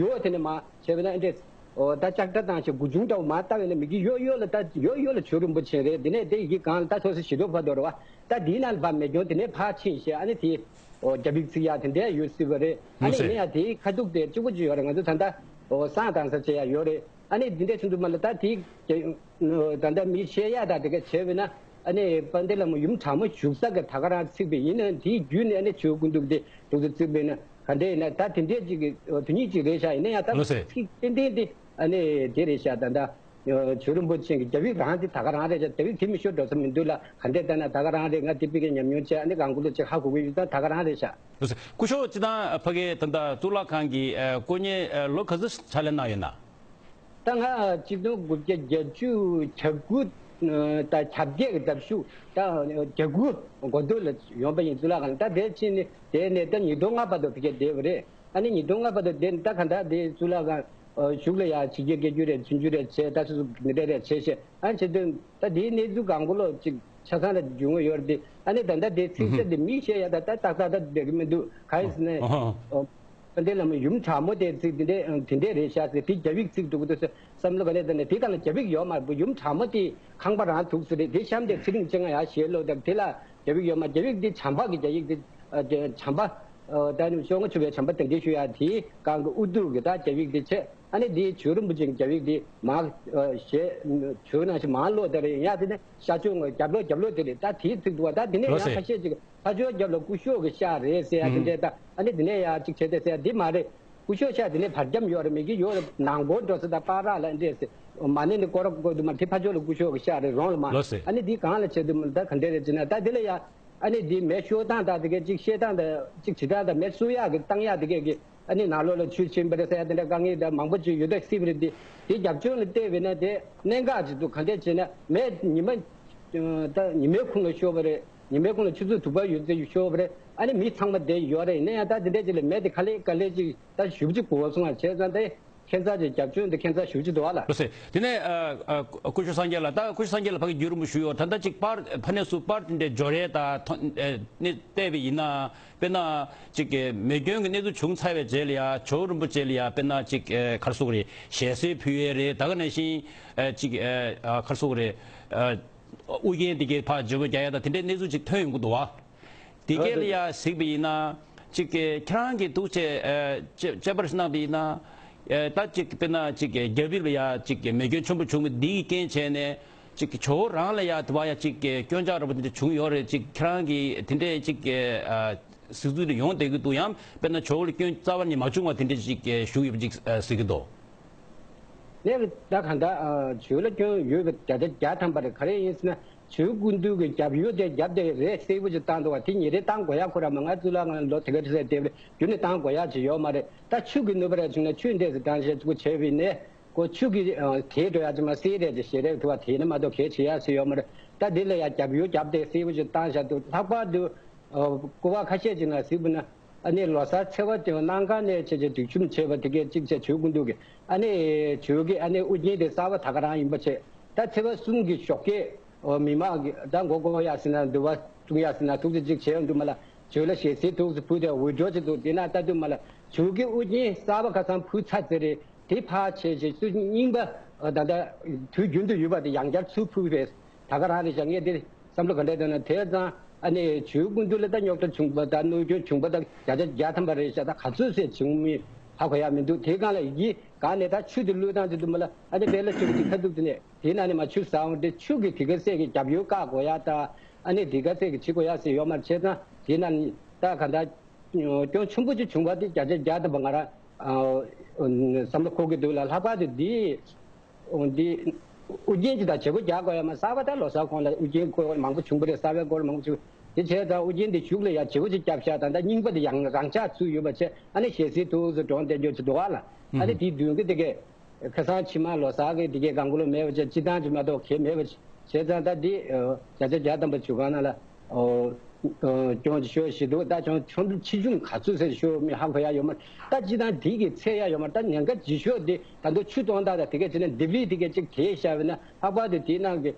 ཡོ་དེ་ནས་མར་བྱས་པ་ན་ཨ་འདྲས་ཨོ་ད་ལྕགས་དྲ་བཏང་བྱས་མགོ་ཆུང་འདྲ་བོ་མར་བཏབ་པ་ཡིན་ན་མི་གི་ཡོ་ཡོ་ལ་ད་ཡོ་ཡོ་ལ་ཇོ་རིན་པོ་ཆེ་རེད། དེ་ནས་དེ་ཡི་གེ་སྒང་ལ་ད་མཐོ་ས་བཞི་མདོ་བར་དུ་རེད་བ། ད་དེའི་ནང་ལ་ཕར་མེ་སྐྱོན་དེ་ནས་ཕར་ཕྱིན་བྱས་ཨ་ནི་དེ་ཨོ་རྒྱ་བོད་ཚིག་ཡ་དེ་འདྲས་ཡོད་སྲིད་པ་རེད། ཨ་ནི་ཡིན་ན་ཡང་དེའི་ཁ་ཐུག་དེ་གཅིག་པ་ཅིག་ཡོད་རེད། ང་ཚོ་ད་ལྟ་ཨོ་བསང་བཏང་ས་བྱས་ཡ་ཡོད་རེད། ཨ་ནི་འདི་འདྲ་བྱུང་དུས་མ་ལ་ད་དེ་ད་ལྟ་མི་བཤད་ཡ་ད་དེ་ག་བྱས་པས་ན་ཨ་ནི་དཔལ་ལྡན་ལྷ་མོ་ཡུམ་དྲག་མོ་བཞུགས་ས་གི་ད་ག་རང་ཚིག་པ་ཡིན་ན་དེའི་བརྒྱུད་ནས་ཨ་ནི་ཇོ་བོ་སྐུ་མདུན་དེ་འདུག་ཏུ་བརྩིགས་པས་ན་ག་འདྲ་ཡིན་ན་ད་དེ་འདྲས་ཅིག་གི་དོན་སྙིང་ཅིག་རེད་ཤག་ཡིན་ན་ཡང་ད་ལོ་སེ། ཚིག་ཏན་ཏན་དེ་ཨ་ནི་དེ་རེད་ཤག་ད་ལྟ་ཇོ་རིན་པོ་ཆེ་གི་རྒྱ་བོད་རང་དེ་ད་ག་རང་རེད་ཤག་རྒྱ་བོད་དེ་མི་ཤོར་འགྲོ་ས་མི་འདུག་ལ་ག་འདྲས་ལྟ་ན་ད་ག་རང་རེད། ང་དེ་པི་ཀའི་ཉམས་མྱོང་བྱས་ཨ་ནི་གང་དགོས་ལ་ཅིག་ཧ་གོ་གི་ཡོད་ད་ད་ག་རང་རེད་ཤག་ལོ་སེ། སྐུ་ཞབས་སྤྱི་བཏང་ཕ་གི་ད་ལྟ་གཙུག་ལག་ཁང་གི་ཨ་དཀོན་གཉེར་ཨ་ལོ་ག་ཚོད་ཕྱག་ལས་གནང་ཡོད་ན། ད་ང་ཆིག་སྟོང་དགུ་བརྒྱ་བརྒྱད་ཅུ་གྱ་དགུ་དང་གྱ་བརྒྱད་ཀྱི་ཟླ་གཞུག་ད་གྱ་དགུ་འགོ་སྟོད་ལ་ཡོང་པ་ཡིན། གཙུག་ལག་ཁང་ད་དེ་ཕྱིན་ནས་དེ་ནས་ད་ཉིས་སྟོང་ལྔ་བར་དུ་ཕ་གིར་བསྡད་པ་རེད། ཨ་ནི་ཉིས་སྟོང་ལྔ་བར་དུ་བསྡད་ནས་ད་ག་ད་དེ་གཙུག་ལག་ཁང་གཞུག་ལ་ཡ་ཕྱི་རྒྱལ་སྐད་སྒྱུར་རེད། ཆུང་ཆུང་རེད་བྱས་ད་སོ་སོ་འདི་འདྲ་རེད་བྱས་བྱས་ཨ་བྱས་དུས་ད་དེའི་གནས་ཚུལ་གང་གོ་ལོ་ཅིག་ཆ་ཚང་ལ་འཇུ་ངོ་ཡོད་རེད། དེ་ཨ་ནི་ད་ད་དེ་ཚིག་གསར་དེ་མི་བཤད་ཡ་ད་ད་ཏག་ཏག་ད་བསྡད་གི་མི་འདུག་གང་ཡིན་ཟེར་ན། དཔལ་ལྡན་ལྷ་མོ་ཡུམ་དྲག་མོ་དེ་ཚིག་དེ་འདྲས་དེ་འདྲས་རེད་ཤག་ཟེར། དེ་རྒྱ་བོད་ཚིག་འདུག་གི་འདུག་ཟེར་བསམ་བློ་ག་ལེ་བཏང་ནས་དེ་ག་ལ་རྒྱ་བོད་ཡོད་མ་རེད། ཡུམ་དྲག་མོ་དེ་ཁང་པ་རང་འདུག་ཟེར་རེད། དེ་གཤམ་དེ་ཚེ་རིང་ཅན་ཡ་ཞེས་ལོ་དང་དེ་ལ་རྒྱ་བོད་ཡོད་མ་རེད། རྒྱ་བོད་དེ་བྱམས་པ་གི་རྒྱ་ཡིག་དེ་བྱམས་པ་ད་ནི་ཤོག་ངོ་ཆུ་བའི་བྱམས་པ་དེ་འདྲས་ཞུ་ཡ་དེ་གང་གི་ཨུ་ཐུག་གི་ད་རྒྱ་བོད་དེ་བྱས། ཨ་ནི་དེ་ཇོ་རིན་པོ་ཆེ་གི་རྒྱ་བོད་དེ་མ་ཞེས་ཇོ་ནང་བཞིན་མ་ལོ་དེ་རེད། ཡ་དེ་ནས་ཤར་ཕྱོགས་ངོས་རྒྱབ་ལོགས་རྒྱབ་ལོགས་དེ་རེད། ད་དེའི་ཚིག་འདུག་བ། ད་དེ་ནས་ཡང་ཁ་ཤས་ཅིག་ཕར་ཕྱོགས་རྒྱབ་ལ་སྐུ་ཞབས་ཀྱི་ཤག་རེད་ཟེར་ཡ་དེ་འདྲས། ད་ཨ་ནི་དེ་ནས་ཡ་གཅིག་བྱས་ཏེ་ཟེར་ཡ་འདི་མ་རེད། སྐུ་ཞབས་ཤག་དེ་ནས་བར་རྒྱབ་ཡོད་རེད། མི་གི་ཡོད་རེད། ནང་སྒོ་འགྲོ་ས་དང་པ་རག་ལ་འདྲས་ཟེར་མ་ནི་ནི་སྐོར་ར་སྐོར་དུ་མ་དེ་ཕར་ཕྱོགས་ལ་སྐུ་ཞབས་ཀྱི་ཤག་རེད་རོང་ལ་མ། ཨ་ནི་འདི་གང་ལ་བྱེད་དུ་མ་ད་ག་འདྲས་རེད་ཅེ་ན་ད་དེ་ལ་ཡ་ཨ་ནི་འདི་མེ་ཤོར་སྟངས་དང་དེ་གས་གཅིག་བཤད་སྟངས་དང་གཅིག་བྱེད་སྟངས་དང་མེ་གསོ་ཡག་གི་བཏང་ཡག་དེ་གས་ཀྱི་ཨ་ནི་ནང་ལོགས་ལ་ཆུ་ཕྱིན་པ་རེད་ཟེར་ཡ་དེ་འདྲ་དཀའ་ངལ་དང་མང་པོ་ཅིག་ཡོད་ད་སྲིད་པ་རེད། དེ་དེ་རྒྱབ་ལྗོངས་ལ་བལྟས་པས་ན་དེ་གནད་འགག་ཅིག་འདུག་ག་འདྲས་བྱས་ན་མེ་ཉི་མ་ད་ཉི་མའི་ཁུང་ལ་ཤོར་བ་རེད། ཉི་མའི་ཁོང་ལ་ཆུ་ཚོད་དྲུག་པ་ཡོད་ཚད་ཤོར་བ་རེད། ཨ་ནི་མི་ཚང་མ་བསྡད་ཡོད་རེད། ཡིན་ན་ཡང་ད་དེ་འདྲས་ཅིག་ལ་མེད་དེ་ག་ལེ་ག་ལེ་ཅིག་ད་ཞུ་ཅིག་གོ་སོང་བ་བྱས་ཙང་དེ་ཁྱད་མཚར་ཅིག་རྒྱབ་སྐྱོར་འདི་ཁྱད་མཚར་ཞུ་ཅིག་འདུག་བ་ལ། ལགས་སོ། དེ་ནས་ཨ་ཨ་སྐུ་ཞབས་སངས་རྒྱས་ལགས། ད་སྐུ་ཞབས་སངས་རྒྱས་ལགས་ཕ་གི་རྒྱུན་རིང་པོ་བཞུགས་ཡོད། ད་ལྟ་ཅིག་པར་ཕ་ནས་སུ་པར་དེ་འདྲས་འབྱོར་ཡས་ད་ཐོན་ཨ་ནས་བལྟས་པ་ཡིན་ན། དཔེར་ན་ཅིག་གི་མེ་སྐྱོན་གྱི་གནས་ཚུལ་བྱུང་ཚར་བའི་རྗེས་ལ་ཡ་ཇོ་བོ་རིན་པོ་ཆེ་ལ་ཡ་དཔེར་ན་ཅིག་ཨ་ག་རེ་ཟེར་དགོས་རེད། ཞལ་གསེར་ཕུལ་ཡས་རེད། ད་ག་ནང་བཞིན་ཨ་ཅིག་ཨ་ཨ་ག་རེ་ཟེར་དགོས་རེད། ཨ་ཨུ་རྒྱན་དེ་གའི་ཕར་བརྗེ་པོ་རྒྱག་ཡས་དང་དེ་འདྲའི་གནས་ཚུལ་ཅིག་ཐོན་ཡོང་གི་འདུག་བ། དེ་ག་ལ་ཡ་གཟིགས་པ་ཡིན་ན། ཅིག་གི་ཁྱེད་རང་གིས་འདུག་བྱས་ཨ་དཔྱད་དཔྱད་པ་གནང་པ་ཡིན་ན། ཨ་ད་ཅིག་དཔེར་ན་ཅིག་གི་རྒྱ་བོད་ལ་ཡ་ཅིག་གི་མེ་སྐྱོན་ཆེན་པོ་བྱུང་བ་འདིའི་རྐྱེན་བྱས་ནས། ཅིག་ཇོ་བོ་རང་ལ་ཡ་དེ་བ་ཡ་ཅིག་གི་སྐྱོན་ཆག་འདྲ་པོ་དེ་འདྲ་བྱུང་ཡོད་རེད། ཅིག་ཁྱེད་རང་གིས་དེ་འདྲས་ཅིག་གི་ཨ་གཟིགས་ཚུལ་དེ་ཡོང་བསྡད་ཀྱི་འདུག་ཡང་དཔེར་ན་ཇོ་བོ་ལ་སྐྱོན་རྩ་བ་ནས་མ་བྱུང་བ་དེ་འདྲས་ཅིག་གི་ཞུ་ཡོད་པ་ཅིག་ཨ་གཟིགས་ཀྱི་འདུག་ནས་ད་གང་ལྟར་ཨ་ཇོ་བོ་ལ་སྐྱོན་ཡོད་པ་བརྒྱ་ཆ་བརྒྱ་ཐམ་པ་རེད། ག་རེ་ཡིན་ཟེར་ན། ཇོ་བོ་སྐུ་མདུན་གྱི་རྒྱབ་ཡོལ་དེ་རྒྱབ་དེ་རེད་གསལ་པོ་ཅིག་བཏང་འདུག་བ། དེ་ཉིན་རེ་བཏང་དགོས་ཡ་ཁོ་ར་མ། ང་གཙུག་ལག་ཁང་ལ་ལོ་དེ་ག་ཙམ་བསྡད་པ་རེད། རྒྱུན་ནས་བཏང་དགོས་ཡ་ཅིག་ཡོད་མ་རེད། ད་ཆུ་གི་ནུས་པ་རེད་བྱུང་ན་ཆུ་འདྲས་སུ་བཏང་བྱས་ཅིག་པོ་བྱས་པ་ཡིན་ནས་ཁོ་ཆུ་གི་ཨ་དེད་འགྲོ་ཡ་ཅིག་མ་གསེར་རས་ཅིག་ཞལ་རས་དུ་བ་དེད་ན་མ་གཏོགས་གལ་ཆེ་ཡ་ཟེར་ཡོད་མ་རེད། ད་དེ་ལ་ཡ་རྒྱབ་ཡོལ་རྒྱབ་དེ་གསལ་པོ་ཅིག་བཏང་བཞག་འདུག་ལྷག་པར་དུ་ཨ་སྐོར་བ་ཁ་ཤས་ཅིག་ནང་གཟིགས་པ་ན། ཨ་ནི་ལོ་གསར་ཚེས་པ་དེ་གནམ་གང་ནས་བྱས་བྱས་སྒྲིག་ཁྲིམས་བྱས་པ་དེ་གས་གཅིག་བྱས་ཇོ་བོ་སྐུ་མདུན་གྱི་ཨ་ནི་ཇོ་བོ་གི་ཨ་ནི་དབུ་རྒྱན་དེ་གསར་པ་ད་ག་རང་ཡིན་པ་བྱས། ད་ཚེས་པ་གསུམ་གྱི་ཞོགས་ཀས་ཨོ་མི་མང་གི་ད་མགོ་སྐོར་ཡ་ཟེར་ན་འདུལ་བ་བཏུང་ཡ་ཟེར་ན་ཐུགས་རྗེ་གཅིག་བྱས་འདུག་མ་ལ། ཇོ་བོ་ལ་ཞལ་གསེར་ཐུགས་སུ་ཕུལ་ཏེ་འུད་སྒྲོག་བྱེད་འདུག་དེ་ན་ལྟ་དུས་མ་ལ་ཇོ་བོ་གི་དབུ་རྒྱན་གསར་པ་ཁ་སང་ཕུལ་ཚར་ཚར་རེད། དེ་ཕར་བྱས་བྱས་སུ་རྙིང་པ་ཨ་ད་ལྟ་དུས་རྒྱུན་དུ་ཡོད་པ་དེ་ཡང་བསྐྱར་ཚུར་ཕུལ་བས། ད་ག་རང་རེད་ཤག་ངས་འདིར་བསམ་བློ་ག་འདྲ་བཏང་ན། དེ་ཙང་ཨ་ནི་ཇོ་བོ་སྐུ་མདུན་ལ་ད་རྙོག་དྲ་བྱུང་བ་དང་གནོད་སྐྱོན་བྱུང་བ་དང་བརྒྱ་ཆ་བརྒྱ་ཐམ་པ་རེད་ཤག་ད་ག་ཚོད་ཟེར་བྱུང་མིན་ཧ་གོ་ཡ་མི་འདུག་དེ་སྒང་ལ་ཡི་གེ་སྒང་ནས་ད་ཆུ་དེ་བླུགས་སྟངས་དེ་དུ་མ་ལ་ཨ་ནི་དཔལ་ལ་ཆུ་གི་དེ་ཁ་ཐུག་དེ་ནས་དེ་ན་ནི་མ་ཆུ་ཟ་འོང་དེ་ཆུ་གི་དེ་ག་ཚད་ཀྱི་རྒྱབ་ཡོལ་བཀག་དགོས་ཡ་ད་ཨ་ནི་དེ་ག་ཚད་ཀྱི་བྱེད་དགོས་ཡ་ཟེར་ཡོད་མ་རེད། བྱས་ཙང་དེ་ན་ནི་ད་ག་ད་སྐྱོན་ཆེན་པོ་ཅིག་བྱུང་བ་དེ་བརྒྱ་ཆ་བརྒྱ་ཐམ་པ་ང་རང་ཨ་བསམ་བློ་འཁོར་གྱི་འདུག་ལ། ལྷག་པར་དུ་དེ། འོ་འདི། དབུ་རྒྱན་གྱི་དང་བྱེད་སྒོ་རྒྱག་དགོས་ཡ་མ་གསར་པ་ད་ལོ་གསར་གོང་ལ་དབུ་རྒྱན་སྐོར་མང་པོ་བྱུང་པ་རེད། གསར་པའི་སྐོར་མང་པོ་བྱུང་། དེ་བྱས་ཙང་དབུ་རྒྱན་འདི་གཞུག་ལ་ཡ་བྱེད་སྒོ་ཅིག་བརྒྱབ་ཤག་ད་ལྟ་རྙིང་པ་འདི་ཡང་རང་འཇགས་ཚུལ་ཡོད་པ་བྱས་ཨ་ནི་ཞལ་གསེར་ཐུགས་སུ་འགྲོ་བསྡད་རྒྱུ་ཅིག་འདུག་ཨ་ལ། ཨ་ནི་དེའི་མདུན་གྱི་དེ་གས་ཁ་སང་ཕྱི་མ་ལོ་གསར་གྱི་དེ་གས་གང་གོ་ལོ་མེད་པ་བྱས་སྤྱི་བཏང་ཅིག་མ་གཏོགས་གས་མེད་པ་བྱས་ཙང་ད་འདི་བརྒྱ་ཆ་བརྒྱ་ཐམ་པ་བྱུང་གང་ན་ལ། སྐྱོན་ཅིག་ཤོར་བཞིན་འདུག་ད་ཆུང་ཆུང་ཆེ་ཆུང་ག་ཚོད་ཟེར་ཤོར་མིན་ཧ་གོ་ཡ་ཡོད་མ་རེད། ད་སྤྱི་བཏང་དེ་གི་ཚད་ཡ་ཡོད་མ་རེད། ད་ཉེན་ཁ་ལྗིད་ཤོས་དེ་ད་དུང་ཆུ་གཏོང་སྟངས་དང་དེ་ག་བྱས་ན་ལྡེབས་རིས་དེ་ག་ཅིག་དེད་བཞག་པ་ན་ལྷག་པར་དུ་དེའི་ནང་གི་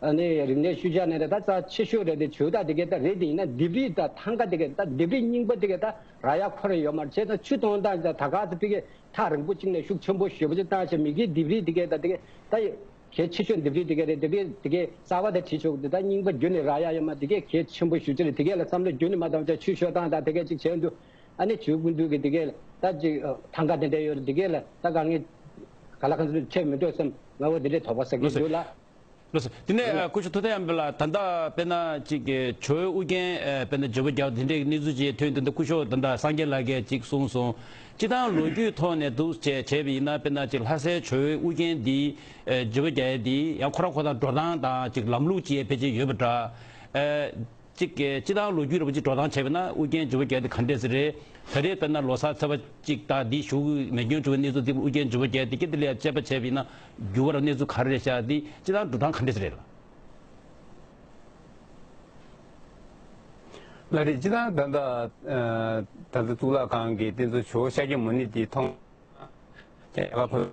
ཨ་ནི་རིག་གནས་ཤུལ་བཞག་ནས་ད་རྩ་ཆེ་ཤོས་རེད་དེ་ཇུས་ད་དེ་ག་ད་རེད། དེ་ཡིན་ན་ལྡེབས་རིས་དང་ཐང་ག་དེ་ག་ད་ལྡེབས་རིས་རྙིང་པ་དེ་ག་ད་རག་ཡ་ཁོ་རང་ཡོད་མ་རེད། བྱས་ཙང་ཆུ་གཏོང་སྟངས་ད་ད་ག་ཚོད་ཕ་གི་ཐག་རིང་པོ་གཅིག་ནས་ཤུགས་ཆེན་པོ་ཞེ་པོ་ཅིག་བཏང་བྱས་མི་གི་ལྡེབས་རིས་དེ་ག་ད་དེ་ག་ད། གལ་ཆེ་ཤོས་ལྡེབས་རིས་དེ་ག་རེད། ལྡེབས་རིས་དེ་གས་གསར་པ་དེ་བྲིས་ཆོག་དེ་ད་རྙིང་པ་རྒྱུན་ནས་རག་ཡ་ཡོད་མ་དེ་གས་གལ་ཆེན་པོ་ཞུ་ཅི་རེད། དེ་གས་ལ་བསམ་བློ་རྒྱུན་ནས་མ་བཏང་བྱས་ཆུ་ཤོར་སྟངས་དང་དེ་གས་ཅིག་བྱས་འདུག་ཨ་ནི་ཇོ་བོ་སྐུ་མདུན་གྱི་དེ་གས་ལ་ད་ཅིག་ཐང་ག་དེ་འདྲ་ཡོད་རེད། དེ་གས་ལ་ད་ག་ངས་ག་ལ་གང་ཚོད་ཁྱད་མི་འགྲོ་བསམ་ང་འོ་དེ་འདྲའི་དོགས་པ་ཟ་གི་འདུག་ལ། ལགས་སོ། དེ་ནས་སྐུ་ཞབས་ཐུབ་བསྟན་དབྱངས་དཔལ་ལགས་ད་ལྟ་དཔེར་ན་ཅིག་ཇོ་བོའི་དབུ་རྒྱན་དཔེར་ན་བརྗེ་པོ་རྒྱག་དེ་འདྲའི་གནས་ཚུལ་ཅིག་ཐོན་དུས་ད་སྐུ་ཞབས་ད་ལྟ་སངས་རྒྱས་ལགས་ཀྱིས་ཅིག་གསུངས་སོང་། སྤྱི་བཏང་ལོ་རྒྱུས་ཐོག་ནས་འདུག་ཅེས་བྱས་པ་ཡིན་ན་དཔེར་ན་ཅིག་ལྷ་སའི་ཇོ་བོའི་དབུ་རྒྱན་འདི་བརྗེ་པོ་རྒྱག་ཡས་འདི་ཡང་ཁོ་རང་ཁོ་ཐག་འགྲོ་སྟངས་དང་ཅིག་ལམ་ལུགས་ཅིག་ཕལ་ཆེར་ཡོད་པ་འདྲ། ཅིག་གི་སྤྱི་བཏང་ལོ་རྒྱུས་རིན་པོ་ཆེ་འགྲོ་སྟངས་བྱས་པ་ན་དབུ་རྒྱན་བརྗེ་པོ་རྒྱག་དེ་ག་འདྲས་ཟེར་རེད། ད་རེས་དཔེར་ན་ལོ་གསར་ཚེས་པ་གཅིག་དང་འདི་གཞུག་མེ་སྐྱོན་བྱུང་བའི་གནས་ཚུལ་དེ་དབུ་རྒྱན་བརྗེ་པོ་རྒྱག་དེ་གི་དེ་ལ་ཡང་དཔྱད་པ་བྱས་པ་ཡིན་ན་འགྱུར་བ་ར་གནས་ཚུལ་ག་རེ་རེད་ཤག་དེ་སྤྱི་བཏང་འགྲོ་སྟངས་ག་འདྲས་ཟེར་རེད་ལ། ལགས་རེད། སྤྱི་བཏང་ད་ལྟ་ད་ལྟ་གཙུག་ལག་ཁང་གི་རྟེན་གཙོ་ཇོ་བོ་ཤཱཀྱ་མུ་ནེ་དེ་མཐོང་རྒྱ་གར་བ།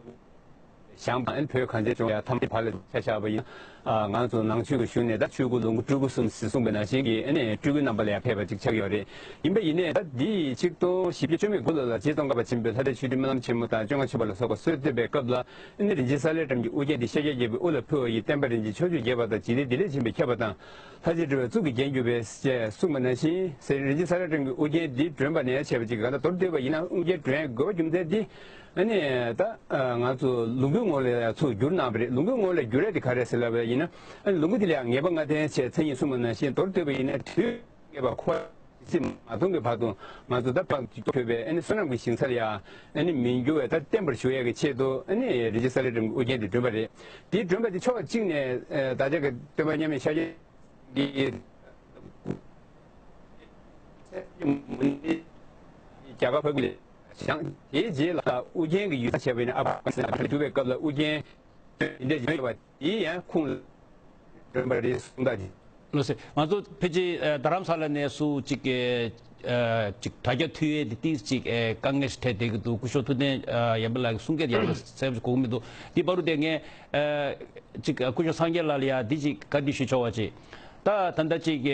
བཞེངས་པ་ཨན་བོད་གངས་ཅན་ལྗོངས་ཡ་ཐམས་ཅད་བར་ལ་ཆ་བཞག་པ་ཡིན། ང་ཚོ་ནང་ཆོས་ཀྱི་གཞུང་ནས་ད་ཆོས་སྐུ་ལོངས་སྐུ་སྤྲུལ་སྐུ་གསུམ་ཟེར་གསུངས་པའི་ནང་བཞིན་གྱི་ཨ་ནི་སྤྲུལ་སྐུའི་རྣམ་པ་ལ་ཡང་ཕེབས་པ་ཅིག་ཆགས་ཀྱི་ཡོད་རེད། ཡིན་པ་ཡིན་ནའི་ད་འདི་ཆིག་སྟོང་བཞི་བརྒྱ་བཅོ་མེད་དགུ་ལོ་ལ་རྗེ་ཙོང་ཁ་པ་ཆེན་པོས་ལྷ་སྡེ་ཆོས་སྒྲོན་སྨོན་ལམ་ཆེན་མོ་དང་བཅོ་ལྔ་མཆོད་པ་ལ་སོགས་པ་གསོལ་བཏབ་པའི་སྐབས་ལ་ཨ་ནི་རིན་ཆེན་ས་ལེ་སྒྲོལ་མ་གྱི་དབུ་རྒྱན་འདི་ཤཱཀྱ་རྒྱལ་པོའི་དབུ་ལ་ཕུལ་བ་ཡི་བསྟན་པ་རིན་ཆེན་ཕྱོགས་བཅུར་རྒྱས་པ་དང་འཇིག་རྟེན་བདེ་ལེགས་ཆེན་པོས་ཁྱབ་པ་དང་། ལྷ་རྗེ་སྒྲོལ་བའི་གཙུག་གི་རྒྱན་གྱུར་པའི་ཞེས་གསུངས་པ་ནང་བཞིན་ཟེར། རིན་ཆེན་ས་ལེ་སྒྲོལ་མ་གྱི་དབུ་རྒྱན་འདི་བསྒྲོན་པ་ནས་བྱས་པ་ཅིག་གང་ལྟར་མདོར་བསྡུས་པ་ཡིན་ན་དབུ་རྒྱན་བསྒྲོན་དགོས་པ་རྒྱུ་མཚན་འདི་ཨ་ནི་ད་ང་ཚོ་ལོངས་སྐུའི་ངོ་ལ་ཡང་ཚུར་བསྒྱུར་གནང་བ་རེད། ལོངས་སྐུའི་ངོ་ལ་བསྒྱུར་ཡ་དེ་ག་རེ་རེད་ཟེར་ལབ་པ་ཡིན་ན་ཨ་ནི་ལོངས་སྐུ་དེ་ལ་ཡང་ངེས་པ་ལྔ་ལྡན་ཞེས་མཚན་ཉིད་གསུངས་པ་ནང་བཞིན་མདོར་བསྡུས་པ་ཡིན་ན་དུས་ངེས་པ་འཁོར་བ་ཇི་སྲིད་མ་སྟོང་གི་བར་དུ་ང་ཚོ་ད་བག་ཐོད་པའི་ཨ་ནི་བསོད་ནམས་ཀྱི་ཞིང་ས་ལ་ཡང་ཨ་ནི་མི་འགྱུར་བའི་ད་བརྟན་པར་བཞུགས་ཡ་གི་ཆེད་དུ་ཨ་ནི་རིན་ཆེན་ས་ལེ་སྒྲོལ་མ་གྱི་དབུ་རྒྱན་དེ་བསྒྲོན་པ་རེད། དེའི་བསྒྲོན་པ་དེ་ཕྱོགས་གཅིག་ནས་ད་ཆ་གི་སྟོན་པ་མཉམ་མེད་ཤཱཀྱ་གི་རྒྱ་གར་བ་གི་བཞེངས། དེའི་རྗེས་ལ་ཨུ་རྒྱན་གྱི་ཡུལ་ས་བྱས་པ་ཡིན་ན་ཨ་ཕ་གི་ས་ལ་བསྒྱུར་བའི་སྐབས་ལ་ཨུ་རྒྱན་དེ་འདྲ་ཡོད་པ་དེ་ཡང་ཁུངས་ལ་བསྒྲོན་པ་རེད་གསུངས་ད། ལགས་སོ། ང་ཚོ་ཕལ་ཆེར་ཨ་རྡ་རམ་ས་ལ་ནས་སུ་ཅིག་ཨ་ཅིག་དྲ་རྒྱ་མཐུད་ཡས་དེ་ཏིས་ཅིག་ཨ་དཀའ་ངལ་ཞིག་འཕྲད་བསྡད་ཀྱི་འདུག་སྐུ་ཞབས་ཐུབ་བསྟན་ཨ་ཡར་འཕེལ་ལགས་ཀྱི་གསུང་སྐད་ཡག་པོ་གསལ་པོ་ཞིག་གོ་གི་མི་འདུག་དེ་བར་དུ་དེ་ངས་ཨ་ཅིག་སྐུ་ཞབས་སངས་རྒྱས་ལགས་ལ་ཡ་འདི་ཅིག་བཀའ་འདྲི་ཞུ་ཆོག་པ་ཅིག་ད་ད་ལྟ་ཅིག་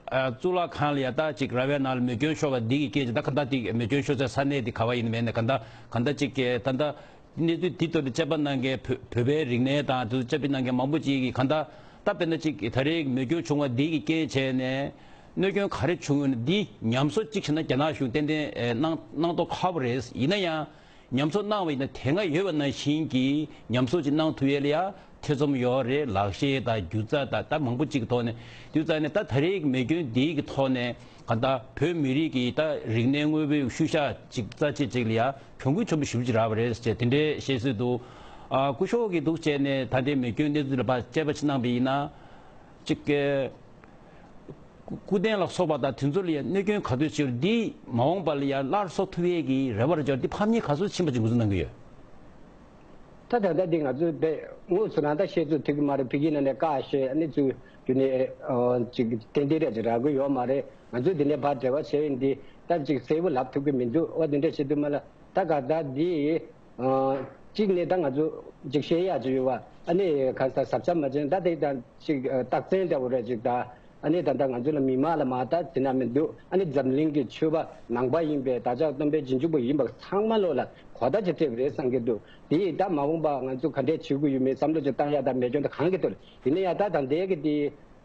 ཨ་གཙུག་ལག་ཁང་ལ་ཡ་ད་ཅིག་ར་བའི་ནང་ལ་མེ་སྐྱོན་ཤོར་བ་འདི་གི་སྐད་ཅིག་ད་ག་ད་དེ་མེ་སྐྱོན་ཤོར་སའི་ས་གནས་དེ་ག་བ་ཡིན་མིན་ནས་ག་ད་ག་ད་ཅིག་ད་ད། གནས་ཚུལ་འདི་ཐོག་ཏུ་དཔྱད་པ་གནང་མཁན་བོད་བོད་པའི་རིག་གནས་དང་དེ་ཚོ་དཔྱད་པ་གནང་མཁན་མང་པོ་ཅིག་གིས་གང་ལྟར་ད་དཔེར་ན་ཅིག་ད་རེས་མེ་སྐྱོན་བྱུང་བ་འདི་གི་རྐྱེན་བྱས་ནས་གནོད་སྐྱོན་ག་རེ་བྱུང་ཡོད་ན་འདི་ཉམས་གསོ་གཅིག་བྱས་ན་རྒྱ་ནག་གཞུང་ཏན་ཏན་ཨེ་གནང་གནང་མདོག་ཁ་པོ་རེད། ཡིན་ན་ཡང་ཉམས་གསོ་གནང་བ་ཡིན་ན་དེ་སྔ་ཡོད་པ་ནང་བཞིན་གྱི་ཉམས་གསོ་ཅིག་གནང་ཐུབ་ཡས་ལ་ཡ་ཐེ་ཚོམ་ཡོད་རེད། ལག་ཤེས་དང་སྒྱུ་རྩལ་དང་ད་མང་པོ་ཅིག་གི་ཐོག་ནས་དུས་ཙང་ནས་ད་ད་རེས་ཀྱི་མེ་སྐྱོན་འདི་གི་ཐོག་ནས། གང་ལྟར་བོད་མི་རིགས་ཀྱི་ད་རིག་གནས་དངོས་པོའི་ཤུལ་བཞག་ཅིག་རྩ་ཆེ་ཅིག་ལ་ཡང་གྱོང་གུད་ཆེན་པོ་ཞེ་པོ་ཅིག་རག་པ་རེད་ཅེས་དེ་འདྲའི་བཤད་སྲོལ་འདུག་ཨ་སྐུ་ཞབས་ཀྱིས་འདུག་བྱས་ནས་ད་ལྟའི་མེ་སྐྱོན་གནས་ཚུལ་ལ་ཕར་དཔྱད་པ་ཅིག་གནང་པ་ཡིན་ན། ཅིག་སྐུ་སྐུ་རྟེན་ལ་སོགས་པ་དང་དེ་ཚོ་ལ་ཡང་གནོད་སྐྱོན་ག་ཚོད་ཅིག་འདི་མ་འོངས་པ་ལ་ཡང་སླར་གསོ་ཐུབ་ཡས་ཀྱི་རེ་བ་རེ་བཅོལ་འདི་ཕམ་ཉེས་ག་ཚོད་ཕྱིན་པ་ཅིག་འགོ་འཛུགས་གནང་གི་ཡོད། ད་ད་ལྟ་འདི་ང་ཚོས་དཔེ་དངོས་སུ་རང་ད་བཤད་ཚུལ་ཐུབ་ཀྱི་མ་རེད། ཕ་གི་ནང་ནས་བཀའ་བཤད་ཨ་ནི་ཚུལ་རྒྱུ་ནས་ཨ་ཅིག་ཏན་ཏན་རེད་ཅིག་རག་གི་ཡོད་མ་རེད། ང་ཚོས་འདི་ནས་ཕར་འབྲེལ་བ་བྱས་ཡིན་འདི་ད་ཅིག་གསལ་པོ་ལབ་ཐུབ་ཀྱི་མི་འདུག་འོ་འདི་འདྲ་བྱེད་དུས་མ་ལ་ད་ག་ད་འདི་ཨ་གཅིག་ནས་ད་ང་ཚོ་ཅིག་བཤད་ཡག་ཅིག་ཡོད་པ་ཨ་ནི་ག་ས་ཟབ་ཆ་མ་བྱས་ན་ད་དེ་ད་ཅིག་རྟགས་མཚན་འདྲ་བོ་རེད་ཅིག་ད། ཨ་ནི་ད་ལྟ་ང་ཚོ་ལ་མི་མང་ལ་མ་ལྟ་ཟེར་ན་མི་འདུག་ཨ་ནི་འཛམ་གླིང་གི་ཆོས་པ་ནང་པ་ཡིན་པའི་བདག་ཅག་སྟོན་པའི་རྗེས་འཇུག་པ་ཡིན་པ་ཚང་མ་ལོ་ལ་གོ་བརྡ་ཅིག་སྤྲད་པ་རེད་བསམ་གྱི་འདུག་དེ་ཡིས་ད་མ་འོངས་པ་ང་ཚོ་ག་འདྲས་བྱེད་དགོས་ཡོད་མེད་བསམ་བློ་ཅིག་བཏང་ཡག་དང་མེ་སྐྱོན་དེ་གང་གི་ཐོག་ཡིན་ན་ཡང་ད་ད་ལྟའི་གི་དེ་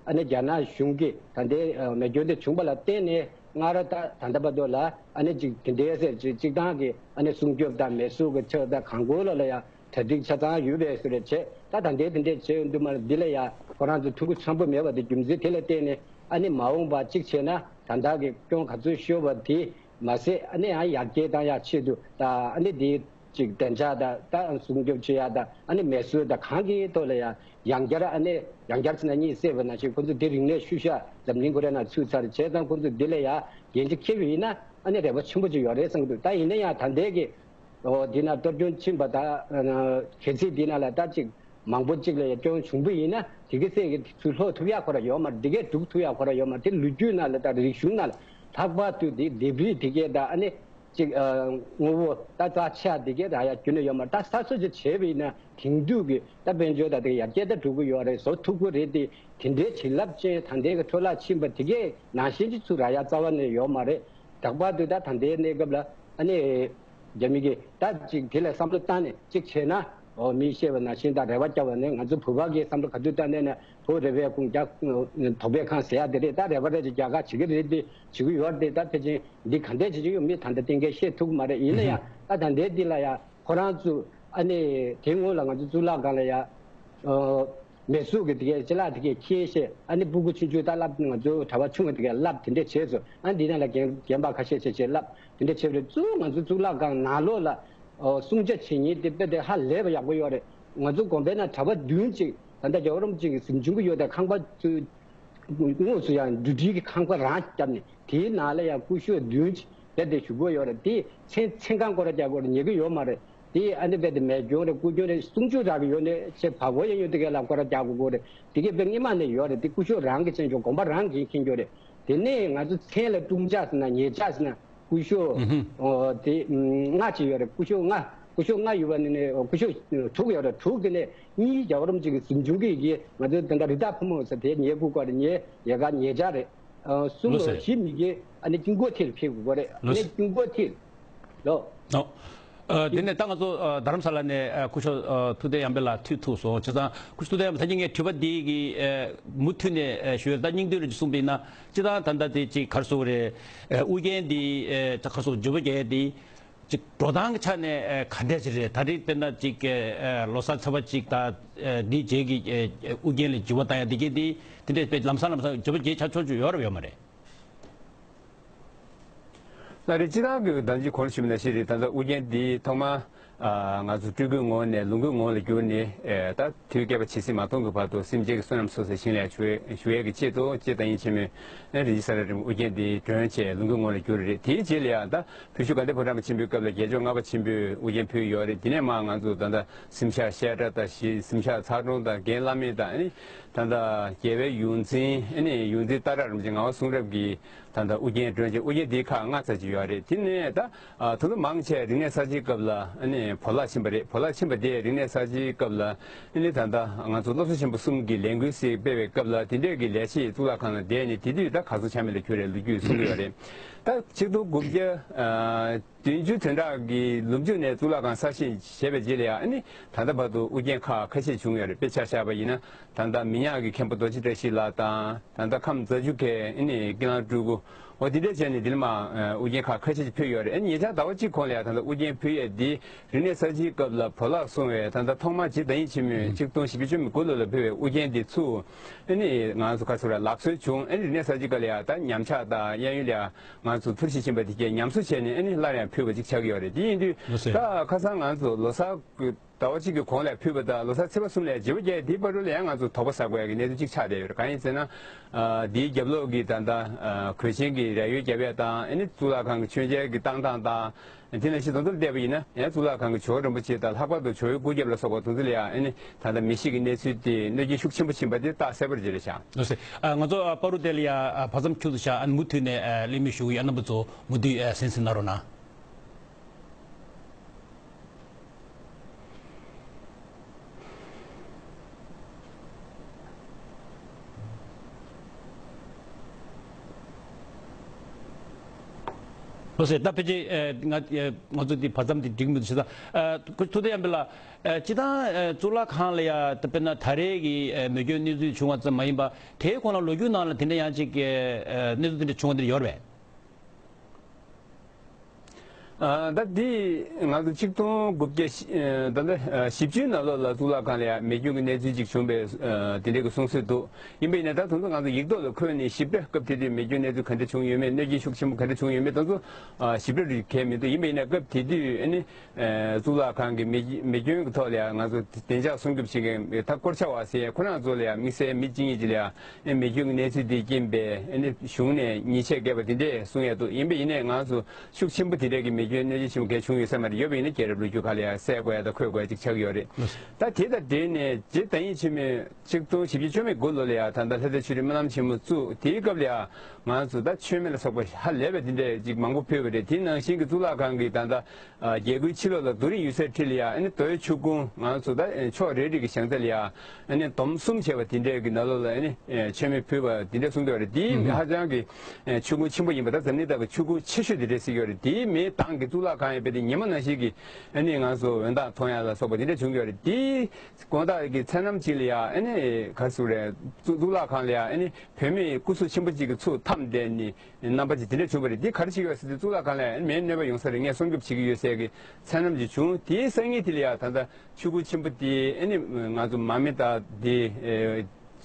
ཨ་ནི་རྒྱ་ནག་གཞུང་གིས་ད་ལྟའི་མེ་སྐྱོན་དེ་བྱུང་པ་ལ་བརྟེན་ནས་སྔར་ད་ད་ལྟ་བར་དུ་ལ་ཨ་ནི་ཅིག་དེ་འདྲའི་ཟེར་ཅིག་སྤྱིར་བཏང་གི་ཨ་ནི་སྲུང་སྐྱོབ་དང་མེ་གསོད་ཀྱི་ཆེད་དང་གང་དགོས་ལ་ལ་ཡང་། གྲ་སྒྲིག་ཆ་ཚང་ཡོད་པའི་བཟོ་འདྲ་བྱས། ད་ད་ལྟའི་དེ་འདྲས་བྱས་ཡོང་དུས་མ་འདི་ལ་ཡ་ཁོ་རང་ཚོ་ཐུགས་ཁུར་ཆེན་པོ་མེད་པ་དེ་རྒྱུ་མཚན་དེ་ལ་བརྟེན་ནས་ཨ་ནི་མ་འོངས་པ་གཅིག་བྱས་ན་ད་ལྟ་གི་སྐྱོན་ག་ཚོད་ཤོར་བ་དེ་མ་ཟད་ཨ་ནི་ཡང་ཡར་རྒྱས་བཏང་ཡག་ཆེད་དུ་ད་ཨ་ནི་དེ་ཅིག་བདེ་འཇགས་དང་ད་སྲུང་སྐྱོབ་བྱེད་ཡག་དང་ཨ་ནི་མེ་གསོད་དང་གང་གི་ཐོག་ལ་ཡང་ཡང་བསྐྱར་ཨ་ནི་ཡང་བསྐྱར་ཟེར་ན་གཉིད་སད་པ་ནང་བཞིན་ཁོ་ཚོ་དེ་རིང་ནས་ཤུལ་བཞག་འཛམ་གླིང་ཁོ་རའི་ནང་ཚུད་ཚར་བྱས་ཙང་ཁོ་ཚོ་འདི་ལ་ཡང་འགན་ཅིག་འཁྱེར་བ་ཡིན་ན་ཨ་ནི་རེ་བ་ཆེན་པོ་ཅིག་ཡོད་རེད་བསམ་གྱི་འདུག་ད་ཡིན་ན་ཡང་ད་ལྟའི་གི་འོ་འདི་ན་གཏོར་སྐྱོན་ཕྱིན་པ་དང་གལ་སྲིད་འདི་ན་ལ་ད་ཅིག་མང་པོ་ཅིག་ལ་ཡ་སྐྱོན་བྱུང་པ་ཡིན་ན་དེ་གི་སེ་གི་ཚུར་ལྷོག་ཐུབ་ཡག་ཁོ་ར་ཡོད་མ་རེད། འདི་གས་སྒྲུག་ཐུབ་ཡག་ཁོ་ར་ཡོད་མ་རེད། དེ་ལོ་རྒྱུས་ན་ལ་ད་རིག་གཞུང་ན་ལ་ལྷག་པར་དུ་འདི་ལྡེབས་རིས་དེ་གས་ད་ཨ་ནི་ཅིག་ངོ་བོ་ད་རྩ་ཆག་དེ་གས་ད་ཡ་རྒྱུ་ན་ཡོད་མ་རེད། ད་ས་སོ་ཅིག་བྱས་པ་ཡིན་ན་དེང་དུས་ཀྱི་ད་དཔལ་འབྱོར་ད་དེ་ཡར་རྒྱས་ད་འགྲོ་གི་ཡོད་རེད། བཟོ་ཐུབ་ཀྱི་རེད། དེ་དེ་འདྲའི་བྱིན་རླབས་ཅན་ད་ལྟའི་གི་འཕྲོ་བརླག་ཕྱིན་པ་དེ་གས་ནང་བཞིན་ཅིག་ཚུར་ར་ཡ་རྩ་བ་ནས་ཡོད་མ་རེད། ལྷག་པར་དུ་ད་ད་ལྟའི་གནས་སྐབས་ལ་ཨ་ནི་རྒྱ་མི་གིས་ད་ཅིག་དེ་ལ་བསམ་བློ་བཏང་ནས་ཅིག་བྱས་ན་འོ་མིས་བཤད་པ་ནང་བཞིན་ད་རེ་བ་བརྒྱབ་པ་ནས་ང་ཚོ་བོད་པ་གིས་བསམ་བློ་ག་དུས་བཏང་ནས་ནས་བོད་རེ་བའི་ཁུངས་རྒྱ་དོགས་པའི་ཁང་ཟེར་ཡ་དེ་རེད། ད་རེ་བ་རེ་ཅིག་རྒྱ་གར་བྱེད་ཀྱི་རེད། དེ་བྱེད་ཀྱི་ཡོད་རེད། ད་ཕལ་ཆེར་འདི་ག་འདྲས་བྱེད་ཀྱི་ཡོད་མེད་ད་ལྟ་གཏན་འཁེལ་བཤད་ཐུབ་ཀྱི་མ་རེད། ཡིན་ན་ཡང་ད་ད་ལྟའི་འདི་ལ་ཡང་ཁོ་རང་ཚོ་ཨ་ནི་དེ་སྔོན་ལ་ང་ཚོ་གཙུག་ལག་ཁང་ལ་ཡང་། མེ་གསོད་ཀྱི་དེ་གའི་ཅ་ལག་དེ་གའི་ཁྱེར་བཤད་ཨ་ནི་སྤུ་གུ་ཆུང་ཆུང་ད་བསླབ་ང་ཚོ་གྲྭ་པ་ཆུང་བ་དེ་གའི་བསླབ་དེ་འདྲས་བྱས་སོང་། ཨ་འདི་ནང་ལ་རྒན་རྒན་པ་ཁ་ཤས་བྱས་བྱས་བསླབ་དེ་འདྲས་བྱས་པ་རེད། གཙོ་བོ་ང་ཚོ་གཙུག་ལག་ཁང་ནང་ལོགས་ལ་ཨོ་སྲུང་བྱ་བྱེད་མཁན་དེ་དཔེ་དེ་ཧ་ལས་པ་ཡག་པོ་ཡོད་རེད། ང་ཚོ་དགོན་པའི་ནང་གྲྭ་པ་བདུན་ཅིག་ད་ལྟ་རྒྱལ་བ་རིན་པོ་ཆེ་གི་གཟིམ་ཆུང་གི་ཡོད་དེ་ཁང་པ་ཚོའི་དངོས་སུ་ཡང་འབྲུ་སྒྲིལ་གྱི་ཁང་པ་རང་བརྒྱབ་ནས་དེའི་ནང་ལ་ཡང་སྐུ་ཞབས་བདུན་ཅིག་དེ་དེ་བཞུགས་ཀྱི་ཡོད་རེད། དེ་མཚན་མཚན་གང་སྐོར་ར་རྒྱག་དགོས་རེད། ཉེ་གི་ཡོད་མ་རེད། དེ་ཨ་ནི་རྦད་དེ་མེ་སྐྱོན་རེད་སྐུ་སྐྱོན་རེད་སྲུང་སྐྱོབ་རག་གི་ཡོད་ནས་ཆེ་བ་གོ་ཡང་ཡོད་དེ་གས་ལ་སྐོར་ར་རྒྱག་དགོས་དགོས་རེད། དེ་གས་དཔེ་སྔོན་མ་ནས་ཡོད་རེད། དེ་སྐུ་ཞབས་རང་གི་ཅན་ཅོ་དགོན་པ་རང་གིས་མཁྱེན་རྒྱུ་རེད། དེ་ནས་ང་ཚོ་མཚན་ལ་དཀྲུག་ཆ་ཟེར་ན་ཉེས་ཆ་ཟེར་ན་སྐུ་ཞབས་ཨོ་དེ་ལྔ་ཅིག་ཡོད་རེད། སྐུ་ཞབས་ལྔ་སྐུ་ཞབས་ལྔ་ཡོད་པ་ནི་ནས་སྐུ་ཞབས་དྲུག་ཡོད་རེད། དྲུག་དེ་ནས་གཉིས་རྒྱལ་བ་རིན་པོ་ཆེ་གི་གཟིམ་ཆུང་གི་ཡི་གེ་ང་ཚོ་དེ་འདྲ་རི་དྭགས་ཕོ་མོ་ཟེར་དེ་ཉེ་སྐུ་སྐོར་རེད། ཉེ་ཡལ་ག་ཉེ་ཆ་རེད། གསུམ་ལོ་བཞི་མི་གེ་ཨ་ནི་ཀིང་གོ་ཐིལ་ཕེབས་དགོས་རེད། ཨ་ནི་ཀིང་གོ་ཐིལ་ལོ། དེ་ནས་ད་ང་ཚོ་རྡ་རམ་ས་ལ་ནས་སྐུ་ཞབས་ཐུབ་བསྟན་ཡར་འཕེལ་ལགས་ཐུག་ཐུག་སོང་། བྱས་ཙང་སྐུ་ཞབས་ཐུབ་བསྟན་ཡར་འཕེལ་ལགས་ད་ངས་དྲི་བ་འདི་གི་མུ་མཐུད་ནས་ཞུ་ཡ་ད་སྙིང་བསྡུས་རེ་གསུངས་པ་ཡིན་ན་སྤྱིར་བཏང་ད་ལྟ་དེ་ཅིག་ག་རེ་ཟེར་དགོས་རེད། ཨུ་རྒྱན་འདི་ད་ག་རེ་ཟེར་དགོས་འཇུ་བ་རྒྱལ་འདི། ཅིག་འགྲོ་སྟངས་ཀྱི་ཆ་ནས་ཨ་ག་འདྲས་ཅིག་རེད། ད་རེས་དཔེར་ན་ཅིག་ཨ་ལོ་གསར་ཚེས་པ་གཅིག་དང་ཨ་འདིའི་རྗེས་ཀྱི་ཨ་ཨུ་རྒྱན་ལ་འགྱུར་བ་བཏང་ཡ་འདི་གས་འདི་དེ་འདྲས་དཔེ་ལམ་སང་ལམ་སང་འགྱུར་བ་རྒྱས་ཆགས་ཆོག་ཆོག་ཡོད་རེད་ཡོད་མ་རེད། ད་རེས་སྤྱི་བཏང་གི་ད་ཅི་གོང་ཞུས་པ་ནང་བཞིན་རེད། ད་ལྟ་ཨུ་རྒྱན་འདི་ཐོག་མ་ ང་ཚོ་སྤྲུལ་སྐུའི་ངོ་བོ་ནས་ལོངས་སྐུའི་ངོ་བོ་ལ་བསྒྱུར་ནས་ད་དུས་བསྐལ་པ་ཇི་སྲིད་མ་སྟོང་གི་བར་དུ་སེམས་ཅན་གྱི་བསོད་ནམས་གསོག་སའི་ཞིང་ལ་ཞུགས་ཞུགས་ཡས་ཀྱི་ཆེད་དུ་སྤྱིར་བདག་ཉིད་ཆེན་མོས་རིན་ཆེན་ས་ར་རིན་པོ་ཆེ་ཨུ་རྒྱན་འདིའི་མགྲོན་བྱས་ལོངས་སྐུའི་ངོ་བོ་ལ་བསྒྱུར་རེད། དེའི་རྗེས་ལ་ཡང་ད་བོད་ཤུག་དགའ་ལྡན་ཕོ་བྲང་པ་ཆེན་པོའི་སྐབས་ལ་རྒྱལ་མཆོག་ལྔ་པ་ཆེན་པོས་ཨུ་རྒྱན་ཕུལ་ཡོད་རེད། དེ་ནས་མར་ང་ཚོ་ད་ལྟ་གཟིམ་ཤག་བཤད་གྲྭ་དང་གཞི་གཟིམ་ཤག་ཚ་གྲོང་དང་རྒན་བླ་མེད་དང་ཨ་ནི་ད་ལྟ་རྒྱལ་བའི་ཡོངས་འཛིན་ཨ་ནི་ཡོངས་འཛིན་སྟག་བྲག་རིན་པོ་ཆེ་ངག་དབང་གསུང་རབ་ཀྱི་ད་ལྟ་ཨུ་རྒྱན་སྒྲོན་ཆེན་ཨུ་རྒྱན་འདིའི་ཁག་ལྔ་ཙམ་ཅིག་ཡོད་རེད། དེ་ནས་ད་ད་དུང་མང་ཆེ་རིག་གནས་གསར་བརྗེའི་སྐབས་ལ་ཨ་ནི་བོར་བརླག་ཕྱིན་པ་རེད། བོར་བརླག་ཕྱིན་པ་དེ་རིག་གནས་གསར་བརྗེའི་སྐབས་ལ་ཨ་ནི་ད་ལྟ་ང་ཚོ་སློབ་གསོ་ཆེན་པོ་གསུམ་གྱི་ལས་འགུལ་ཞིག་སྤེལ་བའི་སྐབས་ལ་དེ་འདྲས་ཀྱི་ལས་བྱེད་གཙུག་ལག་ཁང་ལ་བསྡད་ནས་དེ་དུས་ད་གར་སོང་ཆ་མེད་ལ་གྱུར་རེད་ལོ་རྒྱུས་གསུང་གི་ཡོད་རེད། ད་ཆིག་སྟོང་དགུ་བརྒྱ་བདུན་ཅུ་དོན་གྲངས་ཀྱི་ལོ་མཇུག་ནས་གཙུག་ལག་ཁང་གསར་བཞེངས་བྱས་པའི་རྗེས་ལ་ཡང་ཨ་ནི་ད་ལྟ་བར་དུ་ཨུ་རྒྱན་ཁག་ཁ་ཤས་བྱུང་ཡོད་རེད། དཔེར་ཆ་བཞག་པ་ཡིན་ན་ད་ལྟ་མི་ཉག་གི་མཁན་པོ་རྡོ་རྗེ་བཀྲ་ཤིས་ལགས་དང་ད་ལྟ་ཁམས་རྫ་ཆུ་ཁའི་ཨ་ནི་ཀི་ལང་སྤྲུལ་སྐུ་འོ་དེ་འདྲས་བྱས་ནས་འདི་ལ་མ་ཨུ་རྒྱན་ཁག་ཁ་ཤས་ཅིག་ཕུལ་ཡོད་རེད། ཨ་ནི་ཉེ་ཆར་ཟླ་བ་གཅིག་གོང་ལ་ཡང་ད་ལྟ་ཨུ་རྒྱན་ཕུལ་ཡས་འདི་རིག་གནས་གསར་བརྗེའི་སྐབས་ལ་བོར་བརླག་སོང་བའི་ད་ལྟ་ཐོག་མར་རྗེ་བདག་ཉིད་ཆེན་མོས་ཆིག་སྟོང་བཞི་བརྒྱ་བཅུ་མེད་དགུ་ལོ་ལ་ཕུལ་བའི་ཨུ་རྒྱན་འདི་ཚུར་ཨ་ནི་ང་ཚོ་ག་ཚོད་ར་ལག་སོན་བྱུང་། ཨ་ནི་རིག་གནས་གསར་བརྗེའི་སྐབས་ལ་ཡང་ད་ཉམས་ཆག་དང་གཡས་གཡོན་ལ་ཡང་ང་ཚོ་འཐོར་ཞིག་ཕྱིན་པ་དེ་གས་ཉམས་གསོ་བྱས་ནས་ཨ་ནི་སླར་ཡང་ཕུལ་བ་ཅིག་ཆགས་ཀྱི་ཡོད་རེད། དེ་ཡིན་དུས་ད་ཁ་སང་ང་ཚོ་ལོ་གསར་གྱི་ཟླ་བ་གཅིག་གི་གོང་ལ་ཕུལ་བ་དང་ལོ་གསར་ཚེས་པ་གསུམ་ལ་བརྗེ་པོ་བརྒྱབ་དེའི་བར་དུ་ལ་ཡང་ང་ཚོ་དོགས་པ་ཟ་དགོས་ཡ་གི་གནས་ཚུལ་གཅིག་ཆགས་བསྡད་ཡོད་རེད། གང་ཡིན་ཟེར་ན། འདིའི་རྒྱབ་ལོགས་ཀྱི་ད་ལྟ་གོས་ཆེན་གྱི་རས་ཡོལ་བརྒྱབ་ཡ་དང་ཨ་ནི་གཙུག་ལག་ཁང་གི་མཆོད་མཇལ་གྱི་བཏང་སྟངས་དང་དེ་ནང་བཞིན་དོན་དུ་བལྟས་པ་ཡིན་ན་ཡང་གཙུག་ལག་ཁང་གི་ཇོ་བོ་རིན་པོ་ཆེ་དང་ལྷག་པར་དུ་ཇོ་བོའི་སྐུ་རྒྱབ་ལ་སོགས་པ་དོན་དུ་ལ་ཡང་ཨ་ནི་ད་ལྟ་མི་ཤི་གི་གནས་ཚུལ་དེ་གནོད་སྐྱོན་ཤུགས་ཆེན་པོ་ཕྱིན་པ་དེ་རྟགས་གསལ་པོར་བརྗོད་རེད་བཞག་ལགས་སེ། ང་ཚོ་པ་རུ་དེ་ལ་ཡ་བར་མཚམས་འཁྱུག་ཏུ་བཞག་ཨ་ནི་མུ་མཐུད་ནས་གླེང་མོལ་ཞུ་གི་ཡོད། རྣམ་པ་ཚོ་མུ་མཐུད་གསན་གཟིགས་གནང་རོགས་གནང་། ལགས་སེ། ད་ཕལ་ཆེར་ང་ང་ཚོ་འདི་བར་མཚམས་འདི་འགྲིག་མི་འདུག་ཞེ་ད། ཐུབ་བསྟན་དབྱངས་འཕེལ་ལགས། སྤྱིར་བཏང་གཙུག་ལག་ཁང་ལ་ཡ་ད་དཔེར་ན་ད་རེས་ཀྱི་མེ་སྐྱོན་གནས་ཚུལ་བྱུང་བ་ཙམ་མ་ཡིན་པ་དེའི་གོང་ལ་ལོ་རྒྱུས་ནང་ལ་དེ་འདྲ་ཡང་ཅིག་གནས་ཚུལ་དེ་འདྲ་བྱུང་བ་དེ་འདྲ་ཡོད་རེད་པས། ད་འདི་ང་ཚོ་ཆིག་སྟོང་དགུ་བརྒྱ་ད་ལྟ་བཞི་བཅུའི་ནང་ལོགས་ལ་གཙུག་ལག་ཁང་ལ་ཡང་མེ་སྐྱོན་གྱི་གནས་ཚུལ་ཅིག་བྱུང་བའི་དེ་འདྲའི་གི་གསུང་སྲོལ་འདུག་ཡིན་པ་ཡིན་ན་ད་དུང་ང་ཚོ་ཡིག་ཐོག་ལ་འཁོད་ནས་ཞིབ་ཕྲ་སྐབས་དེ་དུས་མེ་སྐྱོན་གནས་ཚུལ་ག་འདྲ་བྱུང་ཡོད་མེད་གནོད་སྐྱོན་ཤུགས་ཆེན་པོ་ག་འདྲ་བྱུང་ཡོད་མེད་དེ་ཚོ་ཞིབ་ཕྲ་རིགས་གལ་མི་འདུག་ཡིན་པ་ཡིན་ན་སྐབས་དེ་དུས་ཨ་ནི། གཙུག་ལག་ཁང་གི་མེ་མེ་སྐྱོན་གྱི་ཐོག་ལ་ཡང་ང་ཚོ་བདེ་འཇགས་སྲུང་སྐྱོབ་བྱེད་མཁན་ད་སྐོར་ཆ་བ་ཟེར་ཡ་ཁོ་རང་ཚོ་ལ་ཡང་དམིགས་བསལ་མི་གཅིག་གཉིས་ཅིག་ལ་ཡང་མེ་སྐྱོན་གྱི་གནས་ཚུལ་དེའི་རྐྱེན་པས་གཞུང་ནས་ཉེས་ཆད་བཀལ་བ་དེ་འདྲས་གསུང་ཡ་འདུག་ཡིན་པས་ཡིན་ནའི་ང་ཚོ་ཤུགས་ཆེན་པོ་དེ་འདྲས་ཀྱི་མེ་སྐྱོན་གནོད་སྐྱོན་ཆེན་པོ་གལ་བྱུང་ཡོད་ས་མ་རེད། ཡོད་པ་ཡིན་ན་རྒྱལ་རབས་ལོ་རྒྱུས་ཁག་ལ་ཡང་གསལ་དགོས་ཡ་དང་འཁོད་དགོས་ཡ་ཅིག་ཆགས་ཀྱི་ཡོད་རེད། ད་དེ་དང་འབྲེལ་ནས་རྗེ་བདག་ཉིད་ཆེན་མོས་ཆིག་སྟོང་བཞི་བརྒྱ་བཅུ་མེད་དགུ་ལོ་ལ་ཡང་ད་ལྟ་ལྷ་ས་ཆོས་རིག་སྨོན་ལམ་ཆེན་མོ་བཙུགས་དེའི་སྐབས་ལ་ཡང་ང་ཚོ་ད་མཆོད་མེ་ལ་སོགས་པ་ཧ་ལས་པའི་དེ་འདྲས་ཅིག་མང་པོ་ཕུལ་བ་རེད། དེ་ནང་བཞིན་གྱི་གཙུག་ལག་ཁང་གི་ད་ལྟ། རྒྱལ་སྒོའི་ཕྱི་ལོགས་ལ་རྡོ་རིང་ཡོད་སའི་འཁྲིས་ལ་ཡ་ཨ་ནི་རྡོའི་ཆུ་ཁུང་ང་ཚོ་ད་ཕྱོགས་རེ་རེ་གི་བྱང་རྩེ་ལ་ཡ་ཨ་ནི་འདོམ་གསུམ་བྱས་པ་དེ་འདྲའི་གི་ནང་ལོགས་ལ་ཨ་ནི་མཆོད་མེ་ཕུལ་བ་དེ་འདྲ་གསུང་གི་ཡོད་རེད། དེ་ཧ་ཅང་གི་ཆུ་ཁུང་ཆེན་པོ་ཡིན་པ་ད་འཛམ་གླིང་ཐོག་གི་ཆུ་ཁུང་ཆེ་ཤོས་དེ་འདྲ་ཟེར་གྱི་ཡོད་རེད། དེའི་མེ་མདངས་ཀྱི་གཙུག་ལག་ཁང་ཡང་རྦད་དེ་ཉི་མ་ནང་བཞིན་གྱི་ཨ་ནི་ང་ཚོ་འོད་མདངས་མཐོང་ཡ་ལ་སོགས་པ་དེ་འདྲ་བྱུང་གི་ཡོད་རེད། དེའི་དགོང་དག་གི་མཚན་ལམ་གཅིག་ལ་ཡ་ཨ་ནི་ག་ཟེར་རེད། གཙུག་གཙུག་ལག་ཁང་ལ་ཡ་ཨ་ནི་བུད་མེད་སྐུ་གཟུགས་ཆེན་པོ་གཅིག་གིས་ཚུར་འཐམས་བསྡད་ནས། རྣམ་པ་ཅིག་དེ་འདྲ་བྱུང་བ་རེད། འདི་ག་རེ་བྱེད་ཀྱི་ཡོད་ཟེར་དུས་གཙུག་ལག་ཁང་ལ་མེ་གནོད་པ་ཡོང་ས་རེད། ངས་སྲུང་སྐྱོབ་བྱེད་ཀྱི་ཡོད་ཟེར་གྱི་མཚན་ལམ་ཅིག་བྱུང་། དེའི་སང་ཉིན་དེ་ལ་ཡ་ད་ལྟ་ཆུ་ཁུང་ཆེན་པོ་དེ་ཨ་ནི་ང་ཚོ་མར་མེ་དང་དེ་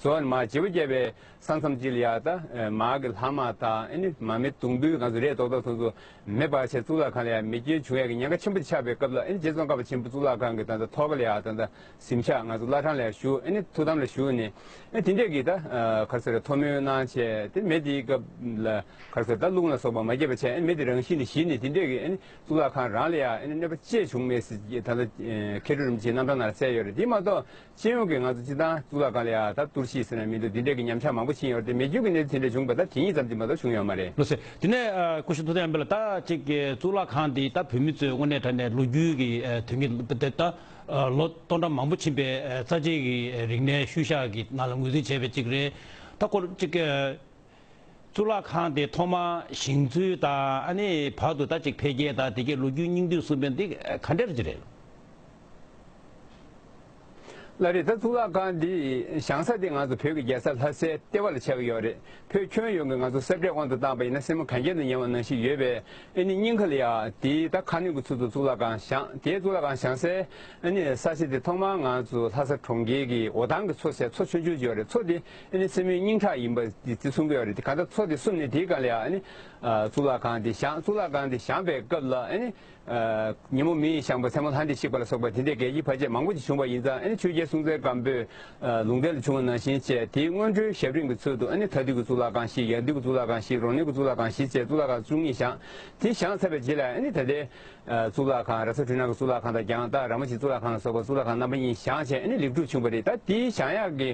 རྫོགས་ནས་མར་བརྗེ་པོ་བརྒྱབ་པའི་ས་མཚམས་ཅིག་ལ་ཡ་ད་མར་གྱི་ལྷག་མ་དང་ཨ་ནི་མར་མེ་དུང་འབུད་ང་ཚོ་རས་རྡོག་རྡོག་དེ་ཚོ་མེ་འབར་བྱས་གཙུག་ལག་ཁང་ལ་ཡ་མེ་སྐྱོན་བྱུང་ཡ་གི་ཉེན་ཁ་ཆེན་པོ་ཆགས་པའི་སྐབས་ལ་ཨ་ནི་རྗེ་ཙོང་ཁ་པ་ཆེན་པོ་གཙུག་ལག་ཁང་གི་ད་ལྟ་ཐོག་ཁ་ལ་ཡ་ད་ལྟ། གཟིམ་ཤག་ང་ཚོ་བླ་བྲང་ལ་བཞུགས། ཨ་ནི་ཐུགས་དམ་ལ་བཞུགས་ནས་ཨ་དེ་འདྲས་ཀྱི་ད་ག་རེ་ཟེར་ཐོག་མའི་གནང་བྱས་ཏེ་མེ་དེའི་སྐབས་ལ་ག་རེ་ཟེར་ད་རླུང་ལ་སོགས་པ་མ་བརྒྱབ་པ་བྱས་ཨ་ནི་མེ་དེ་རང་བཞིན་གྱིས་ཞི་ནས་དེ་འདྲས་ཀྱི་ཨ་ནི་གཙུག་ལག་ཁང་རང་ལ་ཡང་ཨ་ནི་གནོད་པ་ཅི་བྱུང་མེད་ཟེར་ད་ལྟ་མཁས་གྲུབ་རིན་པོ་ཆེའི་རྣམ་ཐར་ནང་གསལ་ཡོད་རེད། དེ་མ་གཏོགས་སྤྱི་ཡོངས་ཀྱི་ང་ཚོ་སྤྱི་བཏང་གཙུག་ལག་ཁང་ལ་ཡང་ད་གཏོར་བཤིག་ཟེར་ན་མི་འདུག་དེ་འདྲས་ཀྱི་ཉམས་ཆག་མང་པོ་ཕྱིན་ཡོད་རེད་དེ་མེ་སྐྱོན་གྱི་གནས་ཚུལ་དེ་འདྲས་བྱུང་བ་ད་དེ་གཉིས་ཙམ་གྱིས་མ་གཏོགས་བྱུང་ཡོད་མ་རེད། ལགས་སེ། དེ་ནས་སྐུ་ཞབས་ཐུབ་བསྟན་དབྱངས་འཕེལ་ལགས་ད་ཅིག་གཙུག་ལག་ཁང་འདི་ད་བོད་མི་ཚོས་དངོས་གནས་དྲང་གནས་ལོ་རྒྱུས་ཀྱི་དོན་གྱི་ད། ལོ་སྟོང་ཕྲག་མང་པོ་ཕྱིན་པའི་རྩ་ཆེའི་གི་རིག་གནས་ཤུལ་བཞག་གི་ནང་ལ་ངོས་འཛིན་བྱས་པའི་གཅིག་རེད། ད་ཁོ་གཅིག་གཙུག་ལག་ཁང་དེ་ཐོག་མ་བཞེངས་ཚུལ་དང་ཨ་ནི་བར་དུ་ད་ཅིག་འཕེལ་རྒྱས་དང་དེ་གའི་ལོ་རྒྱུས་སྙིང་བསྡུས་གསུངས་པའི་འདི་ག་འདྲ་ཅིག་རེད། ལགས་རེད། ད་གཙུག་ལག་ཁང་འདི་བཞེངས་ས་དེ་ང་ཚོ་བོད་ཀྱི་རྒྱལ་ས་ལྷ་སའི་ལྟེ་བ་ལ་ཆགས་ཀྱི་ཡོད་རེད། བོད་ཁྱོན་ཡོངས་ཀྱི་ང་ཚོ་གསལ་བསྒྲགས་དབང་དུ་བཏང་པ་ཡིན་ན་སེར་མོ་གན་རྐྱལ་དུ་ཉལ་བ་ནང་བཞིན་ཡོད་པའི་ཨ་ནི་སྙིང་ཁ་ལ་ཡ་དེའི་ད་ཁ་སྣོན་གྱི་ཚུལ་དུ་གཙུག་ལག་ཁང་བཞེངས། དེའི་གཙུག་ལག་ཁང་བཞེངས་སའི་ཨ་ནི་ས་ཆ་དེ་ཐོག་མར་ང་ཚོ་ལྷ་ས་གྲོང་ཁྱེར་གྱི་འོ་ཐང་གི་མཚོ་ཟེར་མཚོ་ཆུང་ཆུང་ཅིག་ཡོད་རེད། མཚོ་དེ་ཨ་ནི་སེར་མོའི་སྙིང་ཁྲག་ཡིན་པ་དེ་གསུང་གི་ཡོད་རེད། དེ་གང་ལྟར་མཚོ་དེ་བསྲུབས་ནས་དེའི་སྒང་ལ་ཡ་ཨ་ནི་གཙུག་ལག་ཁང་དེ་བཞེངས། གཙུག་ལག་ཁང་དེ་བཞེངས་པའི་སྐབས་ལ་ཨ་ནི། ཉིན་མོ་མི་ཡི་ཞང་པོ་མཚན་མོ་ལྷ་འདྲེས་འཇིགས་པ་ལ་སོགས་པ་དེ་འདྲའི་རྒྱལ་གྱི་བར་ཆད་མང་པོ་ཅིག་བྱུང་བ་ཡིན་ཙང་། ཨ་ནི་ཆོས་རྒྱལ་སྲོང་བཙན་སྒམ་པོས་ལུང་བསྟན་ལ་བྱུང་བ་ནང་བཞིན་བྱས། དེའི་སྔོན་འགྲོའི་ཞབས་རིམ་གྱི་ཚུལ་དུ་ཨ་ནི་མཐའ་འདུལ་གྱི་གཙུག་ལག་ཁང་བཞི། ཡང་འདུལ་གྱི་གཙུག་ལག་ཁང་བཞི། རོ་སྙོམས་ཀྱི་གཙུག་ལག་ཁང་བཞི་བཅས་གཙུག་ལག་ཁང་བཅུ་གཉིས་བཞེངས། དེ་བཞེངས་ཚར་བའི་རྗེས་ལ་ཨ་ནི་ད་ལྟའི་གཙུག་ལག་ཁང་ར་ས་འཕྲུལ་སྣང་གི་གཙུག་ལག་ཁང་དང་། རྒྱང་ལྟ་ར་མོ་ཆེའི་གཙུག་ལག་ཁང་ལ་སོགས་པ་གཙུག་ལག་ཁང་རྣམ་པ་གཉིས་བཞེངས་བྱས། ཨ་ནི་ལེགས་གྲུབ་བྱུང་བ་རེད། ད་དེའི་བཞེངས་ཡག་གི་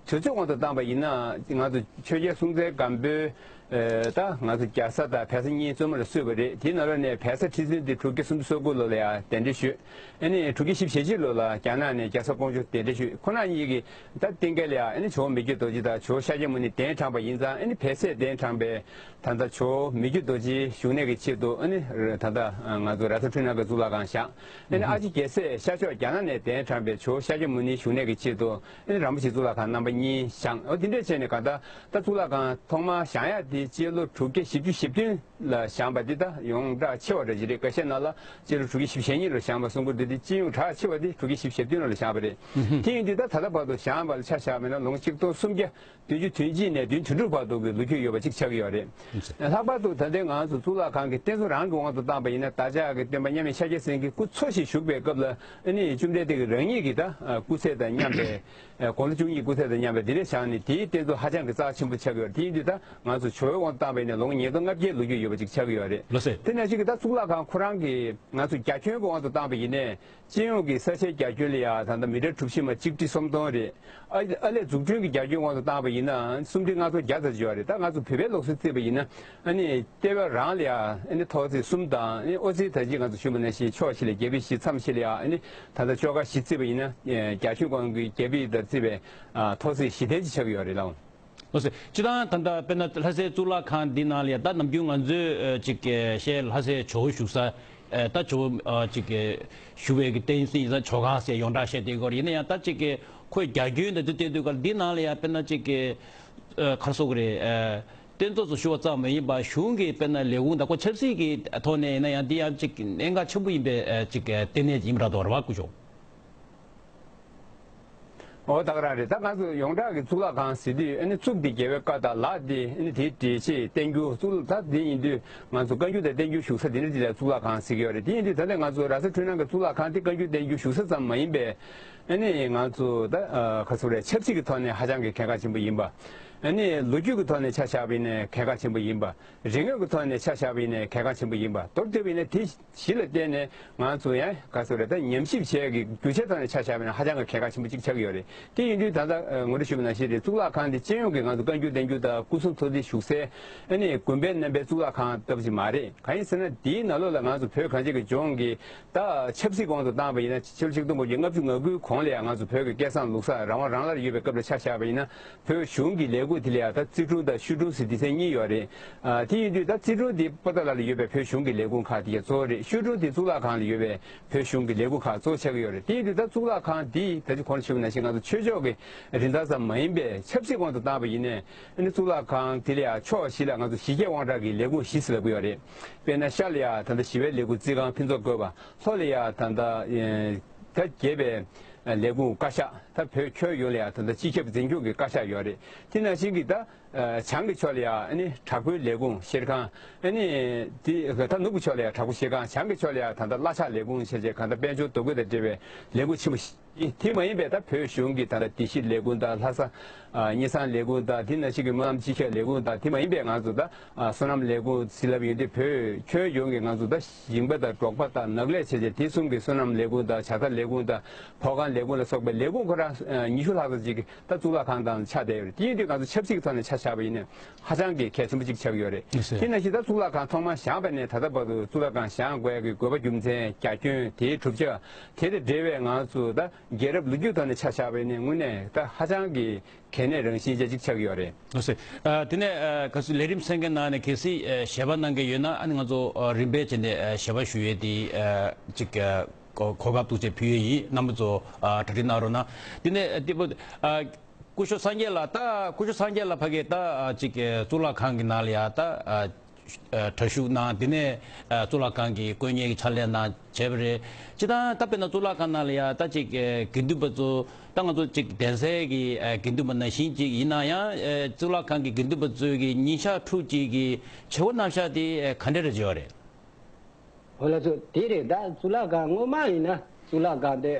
དུས་ཚོད་དབང་དུ་བཏང་པ་ཡིན་ན། ང་ཚོ་ཆོས་རྒྱལ་སྲོང་བཙན་སྒམ་པོས། ཨེ། ད་ང་ཚོ་རྒྱ་བཟའ་དང་བལ་བཟའ་གཉིས་བཙུན་མོ་ལ་གསོས་པ་རེད། དེའི་ནང་ལོགས་ནས་བལ་བཟའ་ཁྲི་བཙུན་དེ་དྲུག་བརྒྱ་སུམ་ཅུ་སོ་དགུ་ལོ་ལ་ཡང་གདན་འདྲེན་ཞུས། ཨ་ནི་དྲུག་བརྒྱ་བཞི་བཅུ་ཞེ་གཅིག་ལོ་ལ་རྒྱ་ནག་ནས་རྒྱ་བཟའ་ཀོང་ཇོ་གདན་འདྲེན་ཞུས། ཁོ་རང་གཉིས་ཀྱིས་ད་གཏིང་སྐལ་ལ་ཡང་ཨ་ནི་ཇོ་བོ་མི་བསྐྱོད་རྡོ་རྗེ་དང་ཇོ་བོ་ཤཱཀྱ་མུ་ནི་གདན་དྲངས་པ་ཡིན་ཙང་། ཨ་ནི་བལ་བཟས་གདན་དྲངས་པའི་ད་ལྟ་ཇོ་བོ་མི་བསྐྱོད་རྡོ་རྗེ་བཞུགས་གནས་ཀྱི་ཆེད་དུ། ཨ་ནི་ད་ལྟ་ང་ཚོ་ར་ས་འཕྲུལ་སྣང་གི་གཙུག་ལག་ཁང་བཞེངས། ཨ་ནི་ཨ་ཅེ་རྒྱལ་སྲས་ཤར་ཕྱོགས་རྒྱ་ནག་ནས་གདན་དྲངས་པའི་ཇོ་བོ་ཤཱཀྱ་མུ་ནི་བཞུགས་གནས་ཀྱི་ཆེད་དུ། ཨ་ནི་ར་མོ་ཆེའི་གཙུག་ལག་ཁང་རྣམ་པ་གཉིས་བཞེངས། འོ་དེ་འདྲས་བྱས་ནས་གང་ལྟར་ད་གཙུག་ལག་ཁང་ཐོག་མར་བཞེངས་ཡག་དེ་སྤྱི་ལོ་དྲུག་བརྒྱ་བཞི་བཅུ་ཞེ་བདུན་ལ་བཞེངས་པ་འདི་ད་ཡོངས་གྲགས་ཆེ་བ་འདྲ་ཅིག་རེད། འགའ་ཤས་ནང་ལ་སྤྱི་ལོ་དྲུག་བརྒྱ་བཞི་བཅུ་ཞེ་གཉིས་ལ་བཞེངས་པ་གསུང་གི་འདུག། དེ་སྤྱི་ཡོངས་གྲགས་ཆེ་བ་དེ་དྲུག་བརྒྱ་བཞི་བཅུ་ཞེ་བདུན་ལ་བཞེངས་པ་རེད། དེ་ཡིན་དུས་ད་ད་ལྟ་བར་དུ་བཞེངས་པ་ལ་ཆ་བཞག་པ་ཡིན་ན་ལོ་ངོ་ཆིག་སྟོང་སུམ་བརྒྱ་བདུན་ཅུ་དོན་གཅིག་ནས་བདུན་ཅུ་དྲུག་བར་དུ་གི་ལོ་རྒྱུས་ཡོད་པ་ཅིག་ཆགས་ཀྱི་ཡོད་རེད། ལྷག་པར་དུ་ད་ལྟའི་ང་ཚོ་གཙུག་ལག་ཁང་གི་རྟེན་གཙོ་རང་གི་དབང་དུ་བཏང་པ་ཡིན་ན། བདག་ཅག་གི་སྟོན་པ་མཉམ་མེད་ཤཱཀྱ་སེང་གེ་སྐུ་འཚོ་ཞིང་བཞུགས་པའི་སྐབས་ལ། ཨ་ནི་བཅོམ་ལྡན་འདས་ཀྱིས་རང་ཉིད་ཀྱི་ད་སྐུ་ཚད་དང་མཉམ་པའི། ཨ། དགུང་ལོ་བཅུ་གཉིས་སྐུ་ཚད་དང་མཉམ་པའི་དེ་འདྲ་བཞེངས་ནས། དེའི་རྟེན་གཙོ་ཧ་ཅང་གི་རྩ་ཆེན་པོ་ཆགས་ཀྱི་ཡོད་རེད། དེ་ཡིན་དུས་ད་ང་ཚོ་ཇོ་བོའི་དབང་དུ་བཏང་པ་ཡིན་ན་ལོ་ངོ་ཉིས་སྟོང་ལྔ་བརྒྱའི་ལོ་རྒྱུས་ཡོད་པ་ཅིག་ཆགས་ཀྱི་ཡོད་རེད། ལགས་སོ། དེ་ནང་བཞིན་གྱི་ད་གཙུག་ལག་ཁང་ཁོ་རང་གི་ང་ཚོ་རྒྱ་ཁྱོན་གྱི་དབང་དུ་བཏང་པ་ཡིན་ནའི། སྤྱི་ཡོངས་ཀྱི་ས་ཆའི་རྒྱ་ཁྱོན་ལ་ཡང་ད་ལྟ་མི་ཊར་གྲུ་བཞི་མ་གཅིག་ཁྲི་སུམ་སྟོང་རེད། ཨ། ཨ་ལས་འཛུགས་སྐྲུན་གྱི་རྒྱ་ཁྱོན་དབང་དུ་བཏང་པ་ཡིན་ན་སུམ་ཁྲི་ལྔ་སྟོང་བརྒྱ་ཙམ་ཅིག་ཡོད་རེད། ད་ང་ཚོ་བོད་པའི་ལུགས་སྲོལ་བརྩིས་པ་ཡིན་ན། ཨ་ནི་ལྟེ་བ་རང་ལ་ཡང་ཨ་ནི་ཐོག་བརྩེགས་གསུམ་དང་། ཨ་ནི་ཨོ་རྩེགས་ད་ཅི་ང་ཚོ་ཞུས་པ་ནང་བཞིན་ཕྱོགས་བཞི་ལ་རྒྱལ་པོའི་གཞི། མཚམས་བཞི་ལ་ཡང་ཨ་ནི་ད་ལྟ་ཅོག་ཁ་བཞི་བརྩིས་པ་ཡིན་ན། རྒྱ་ཁྱོན་གོང་གི་རྒྱལ་པོའི་ད་བརྩིས་པའི་ཨ་ཐོག་བརྩེགས་བཞི་ལྡན་ཅིག་ཆགས་ཀྱི་ཡོད་རེད་ལགས། ལགས་སོ། སྤྱིར་བཏང་ད་ལྟ་དཔེར་ན་ལྷ་སའི་གཙུག་ལག་ཁང་འདི་ནང་ལ་ཡང་ད་ནམ་རྒྱུན་ང་ཚོས་ཅིག་བཤད་ལྷ་སའི་ཇོ་བོ་བཞུགས་ས། ད་ཇོ་བོ་ཅིག་བཞུགས་པའི་གི་རྟེན་གཞི་ཡིན་ཙང་ཇོ་ཁང་ཟེར་ཡོངས་གྲགས་བཤད་བསྡད་ཀྱི་ཡོད་རེད། ཡིན་ན་ཡང་ད་ཅིག་གི་ཁོའི་རྒྱ་ཁྱོན་དང་དེ་བལྟས་དུས་ག་ལ་འདི་ནང་ལ་ཡང་དཔེར་ན་ཅིག་གི་ག་རེ་ཟེར་དགོས་རེད། རྟེན་གཙོ་ཚོ་བཞུགས་པ་ཙམ་མ་ཡིན་པར་གཞུང་གི་དཔེར་ན་ལས་ཁུངས་དང་ཁོ་ཆབ་སྲིད་ཀྱི་ཐོག་ནས་ཡིན་ན་ཡང་འདི་ཡང་ཅིག་གནད་འགག་ཆེན་པོ་ཡིན་པའི་ཅིག་ལྟེ་གནས་ཡིན་པ་འདྲ་འདུག་རེད་པ། སྐུ་ཞབས། འོ་ད་ག་རང་རེད། ད་ང་ཚོ་ཡོངས་གྲགས་ཀྱི་གཙུག་ལག་ཁང་ཟེར་དུས། ཨ་ནི་གཙུག་དེ་རྒྱལ་བའི་བཀའ་དང་། ལག་དེ་ཨ་ནི་དེའི་འགྲེལ་བྱེད་བསྟན་འགྱུར། གཙུག་ལག་ད་དེ་ཡིན་དུས་ང་ཚོ་བཀའ་འགྱུར་དང་བསྟན་འགྱུར་བཞུགས་ས་དེ་འདྲ་དེ་ལ་གཙུག་ལག་ཁང་ཟེར་གྱི་ཡོད་རེད། དེ་ཡིན་དུས་ད་ལྟ་ང་ཚོ་ར་ས་འཕྲུལ་སྣང་གི་གཙུག་ལག་ཁང་དེ་བཀའ་འགྱུར་བསྟན་འགྱུར་བཞུགས་ས་ཙམ་མ་ཡིན་པའི། ཨ་ནི་ང་ཚོ་ད་ཨ་ག་ཚོད་རེད། ཆབ་སྲིད་ཀྱི་ཐོག་ནས་ཧ་ཅང་གི་གལ་འགངས་ཆེན་པོ་ཡིན་པ། ཨ་ནི་ལོ་རྒྱུས་ཀྱི་ཐོག་ནས་ཆ་བཞག་པ་ཡིན་ནའི་གལ་འགངས་ཆེན་པོ་ཡིན་པ། རིག་དངོས་ཀྱི་ཐོག་ནས་ཆ་བཞག་པ་ཡིན་ནའི་གལ་འགངས་ཆེན་པོ་ཡིན་པ། མདོར་བསྡུས་པ་ཡིན་ན་དེ་གཞི་ལ་བརྟེན་ནས་ང་ཚོ་ཡང་ག་ཚོད་རེད། ད་ཉམས་ཞིབ་བྱེད་ཡག་གི་རྒྱུ་ཆ་ཐོག་ནས་ཆ་བཞག་པ་ཡིན་ན་ཧ་ཅང་གི་གལ་འགངས་ཆེན་པོ་གཅིག་ཆགས་ཀྱི་ཡོད་རེད། དེ་ཡིན་དུས་ད་ལྟ་ངོ་སྤྲོད་ཞུས་པ་ནང་བཞིན་རེད། གཙུག་ལག་ཁང་འདི་སྤྱི་ཡོངས་ཀྱི་ང་ཚོ་བཀའ་འགྱུར་བསྟན་འགྱུར་དང་སྐུ་གསུང་ཐུགས་རྟེན་བཞུགས་སའི་ཨ་ནི་དགོན་པའི་རྣམ་པའི་གཙུག་ལག་ཁང་ལྟ་བུ་ཞིག་མ་རེད། གང་ཡིན་ཟེར་ན་དེའི་ནང་ལོགས་ལ་ང་ཚོ་བོད་གངས་ཅན་གྱི་ལྗོངས་ཀྱི་ད་ཆབ་སྲིད་དབང་དུ་བཏང་པ་ཡིན་ན། ཕྱི་ལོ་ཆིག་སྟོང་དགུ་བརྒྱ་ལྔ་བཅུ་ང་དགུའི་གོང་ལ་ཡང་ང་ཚོ་བོད་ཀྱི་སྐལ་བཟང་ལུགས་བཟང་རང་དབང་རང་བླངས་ཡོད་པའི་སྐབས་ལ་ཆ་བཞག་པ་ཡིན་ན། བོད་གཞུང་གི་ལས་ཁུངས་དེ་ལ་ཡང་ད་རྩིས་དྲུང་དང་ཤོག་དྲུང་ཟེར་སྡེ་ཚན་གཉིས་ཡོད་རེད། ཨ། དེ་ཡིན་དུས་ད་རྩིས་དྲུང་དེ་པོ་ཏཱ་ལ་ལ་ཡོད་པའི་བོད་གཞུང་གི་ལས་ཁུངས་ཁག་དེ་གཙོ་བོ་རེད། ཤོག་དྲུང་དེ་གཙུག་ལག་ཁང་ལ་ཡོད་པའི་བོད་གཞུང་གི་ལས་ཁུངས་ཁག་གཙོ་བོ་ཆགས་ཀྱི་ཡོད་རེད། དེ་ཡིན་དུས་ད་གཙུག་ལག་ཁང་འདི་ད་ཅི་གོང་ལ་ཞུས་པ་ནང་བཞིན་ང་ཚོ་ཆོས་ཕྱོགས་ཀྱི་རིན་ཐང་ཙམ་མ་ཡིན་པའི་ཆབ་སྲིད་དབང་དུ་བཏང་པ་ཡིན་ནའི། ཨ་ནི་གཙུག་ལག་ཁང་དེ་ལ་ཡང་ཕྱོགས་བཞི་ལ་ང་ཚོ་ཞི་རྒྱས་དབང་དྲག་གི་ལས་ཁུངས་བཞི་ཟེར་ལབ་ཀྱི་ཡོད་རེད། དཔེར་ན་ཤར་ལ་ཡང་ད་ལྟ་ཞི་བའི་ལས་ཁུངས་རྩིས་ཁང་ཕུན་ཚོགས་བཀོད་པ། ལྷོ་ལ་ཡང་ད་ལྟ་ད་རྒྱས་པའི་ལས་ཁུངས་བཀའ་ཤག་ད་བོད་ཁྱོན་ཡོངས་ལ་ཡང་ད་ལྟ་སྤྱི་ཁྱབ་འཛིན་སྐྱོང་གི་བཀའ་ཤག་ཡོད་རེད། དེ་ནང་བཞིན་གྱི་ད་བྱང་གི་ཕྱོགས་ལ་ཡང་ཨ་ནི་དྲག་པོའི་ལས་ཁུངས་བཤེར་ཁང་། ཨ་ནི་དེ་ད་ནུབ་ཀྱི་ཕྱོགས་ལ་ཡང་དྲག་པོ་བཤེར་ཁང་། བྱང་གི་ཕྱོགས་ལ་ཡང་ད་ལྟ་བླ་ཕྱག་ལས་ཁུངས་བྱས་རྗེས་གང་ལྟར་དཔལ་འབྱོར་འདུ་འགོད་དང་འབྲེལ་བའི་ལས་ཁུངས་ཆེན་པོ་བཞི། དེ་མ་ཡིན་པའི་ད་བོད་གཞུང་གི་ད་ལྟ་བདེ་སྐྱིད་ལས་ཁུངས་དང་། ལྷ་ས་ཨ་སྙེ་སང་ལས་ཁུངས་དང་། དེ་ནང་བཞིན་གྱི་སྨོན་ལམ་སྤྱི་ཁྱབ་ལས་ཁུངས་དང་། དེ་མ་ཡིན་པའི་ང་ཚོ་ད་ཨ་སོ་ནམ་ལས་ཁུངས་ཟེར་ལབ་ཡོང་དུས། བོད་ཁྱོན་ཡོངས་ཀྱི་ང་ཚོ་ད་ཞིང་པ་དང་འབྲོག་པ་དང་ནགས་ལས་བྱས་རྗེས་དེ་གསུམ་གྱི་སོ་ནམ་ལས་ཁུངས་དང་། ཇ་རྟ་ལས་ཁུངས་དང་། ཕོ་ཁང་ལས་ཁུངས་ལ་སོགས་པའི་ལས་ཁུངས་ཁོ་རང་ཨ་ཉི་ཤུ་ལྷག་ཙམ་ཅིག་ད་གཙུག་ལག་ཁང་དང་ཆགས་བསྡད་ཡོད་རེད། དེ་ཡིན་དུས་ང་ཚོ་ཆབ་སྲིད་ཀྱི་ཐོག་ནས་ཆ་བཞག་པ་ཡིན་ན་ཧ་ཅང་གི་གལ་ཆེན་པོ་ཅིག་ཆགས་ཀྱི་ཡོད་རེད། ལགས་སོ། དེ་ནང་བཞིན་ད་གཙུག་ལག་ཁང་ཐོག་མར་བཞེངས་པ་ནས་ད་ལྟ་བར་དུ་གཙུག་ལག་ཁང་བཞེངས་དགོས་ཡག་གི་དགོས་པ། རྒྱུ་མཚན། རྒྱ་ཁྱོན། དེའི་གྲུབ་ཆ། དེ་དང་འབྲེལ་བའི་ང་ཚོ་ད་རྒྱལ་རབས་ལོ་རྒྱུས་ཐོག་ནས་ཆ་བཞག་པ་ཡིན་ན་དངོས་གནས་ད་ཧ་ཅང་གི་གལ་གནད་རང་བཞིན་ཅན་ཅིག་ཆགས་ཀྱི་ཡོད་རེད། ལགས་སོ། ཨ། དེ་ནས་ཨ་གལ་སྲིད་ལས་རིམ་གསན་མཁན་ནང་ནས་གལ་སྲིད་ཨ་ཞལ་པར་གནང་མཁན་ཡོད་ན། ཨ་ནི་ང་ཚོ་ཨ་རིམ་པས་བྱས་ནས་ཨ་ཞལ་པར་ཞུ་ཡས་དེ་ཨ་ཅིག་ཨ་གོ་གོ་སྐབས་ཐུགས་རྗེ་ཕུལ་ཡས་ཡིན། རྣམ་པ་ཚོ་ཨ་གྲ་སྒྲིག་གནང་རོགས་གནང་། དེ་ནས་ཨ་དེ་པོ་ཨ་སྐུ་ཞབས་སངས་རྒྱས་ལགས། ད་སྐུ་ཞབས་སངས་རྒྱས་ལགས་ཕ་གི་ད་ཨ་ཅིག་ཨ་གཙུག་ལག་ཁང་གི་ནང་ལ་ཡ་ད་ཨ་ཨ་གྲྭ་ཞུགས་གནང་། དེ་ནས་ཨ་གཙུག་ལག་ཁང་གི་དཀོན་གཉེར་གྱི་ཕྱག་ལས་གནང་བྱས་པ་རེད། སྤྱིར་བཏང་ད་དཔེར་ན་གཙུག་ལག་ཁང་ནང་ལ་ཡ་ད་ཅིག་ཨ་དགེ་འདུན་པ་ཚོ། ད་ང་ཚོ་ཅིག་གདན་སའི་གི་ཨ་དགེ་འདུན་པ་ནང་བཞིན་ཅིག་ཡིན་ན་ཡང་། ཨ་གཙུག་ལག་ཁང་གི་དགེ་འདུན་པ་ཚོའི་གི་ཉིན་ཞག་ཕྲུགས་གཅིག་གི་བྱེད་སྒོ་རྣམ་གཞག་དེ་ཨ་ག་འདྲ་རེ་བྱེད་པ་རེད། ཧོ་ལ་ཚོ་དེ་རེད། ད་གཙུག་ལག་ཁང་སྔོན་མ་ཡིན་ན་གཙུག་ལག་ཁང་དེ་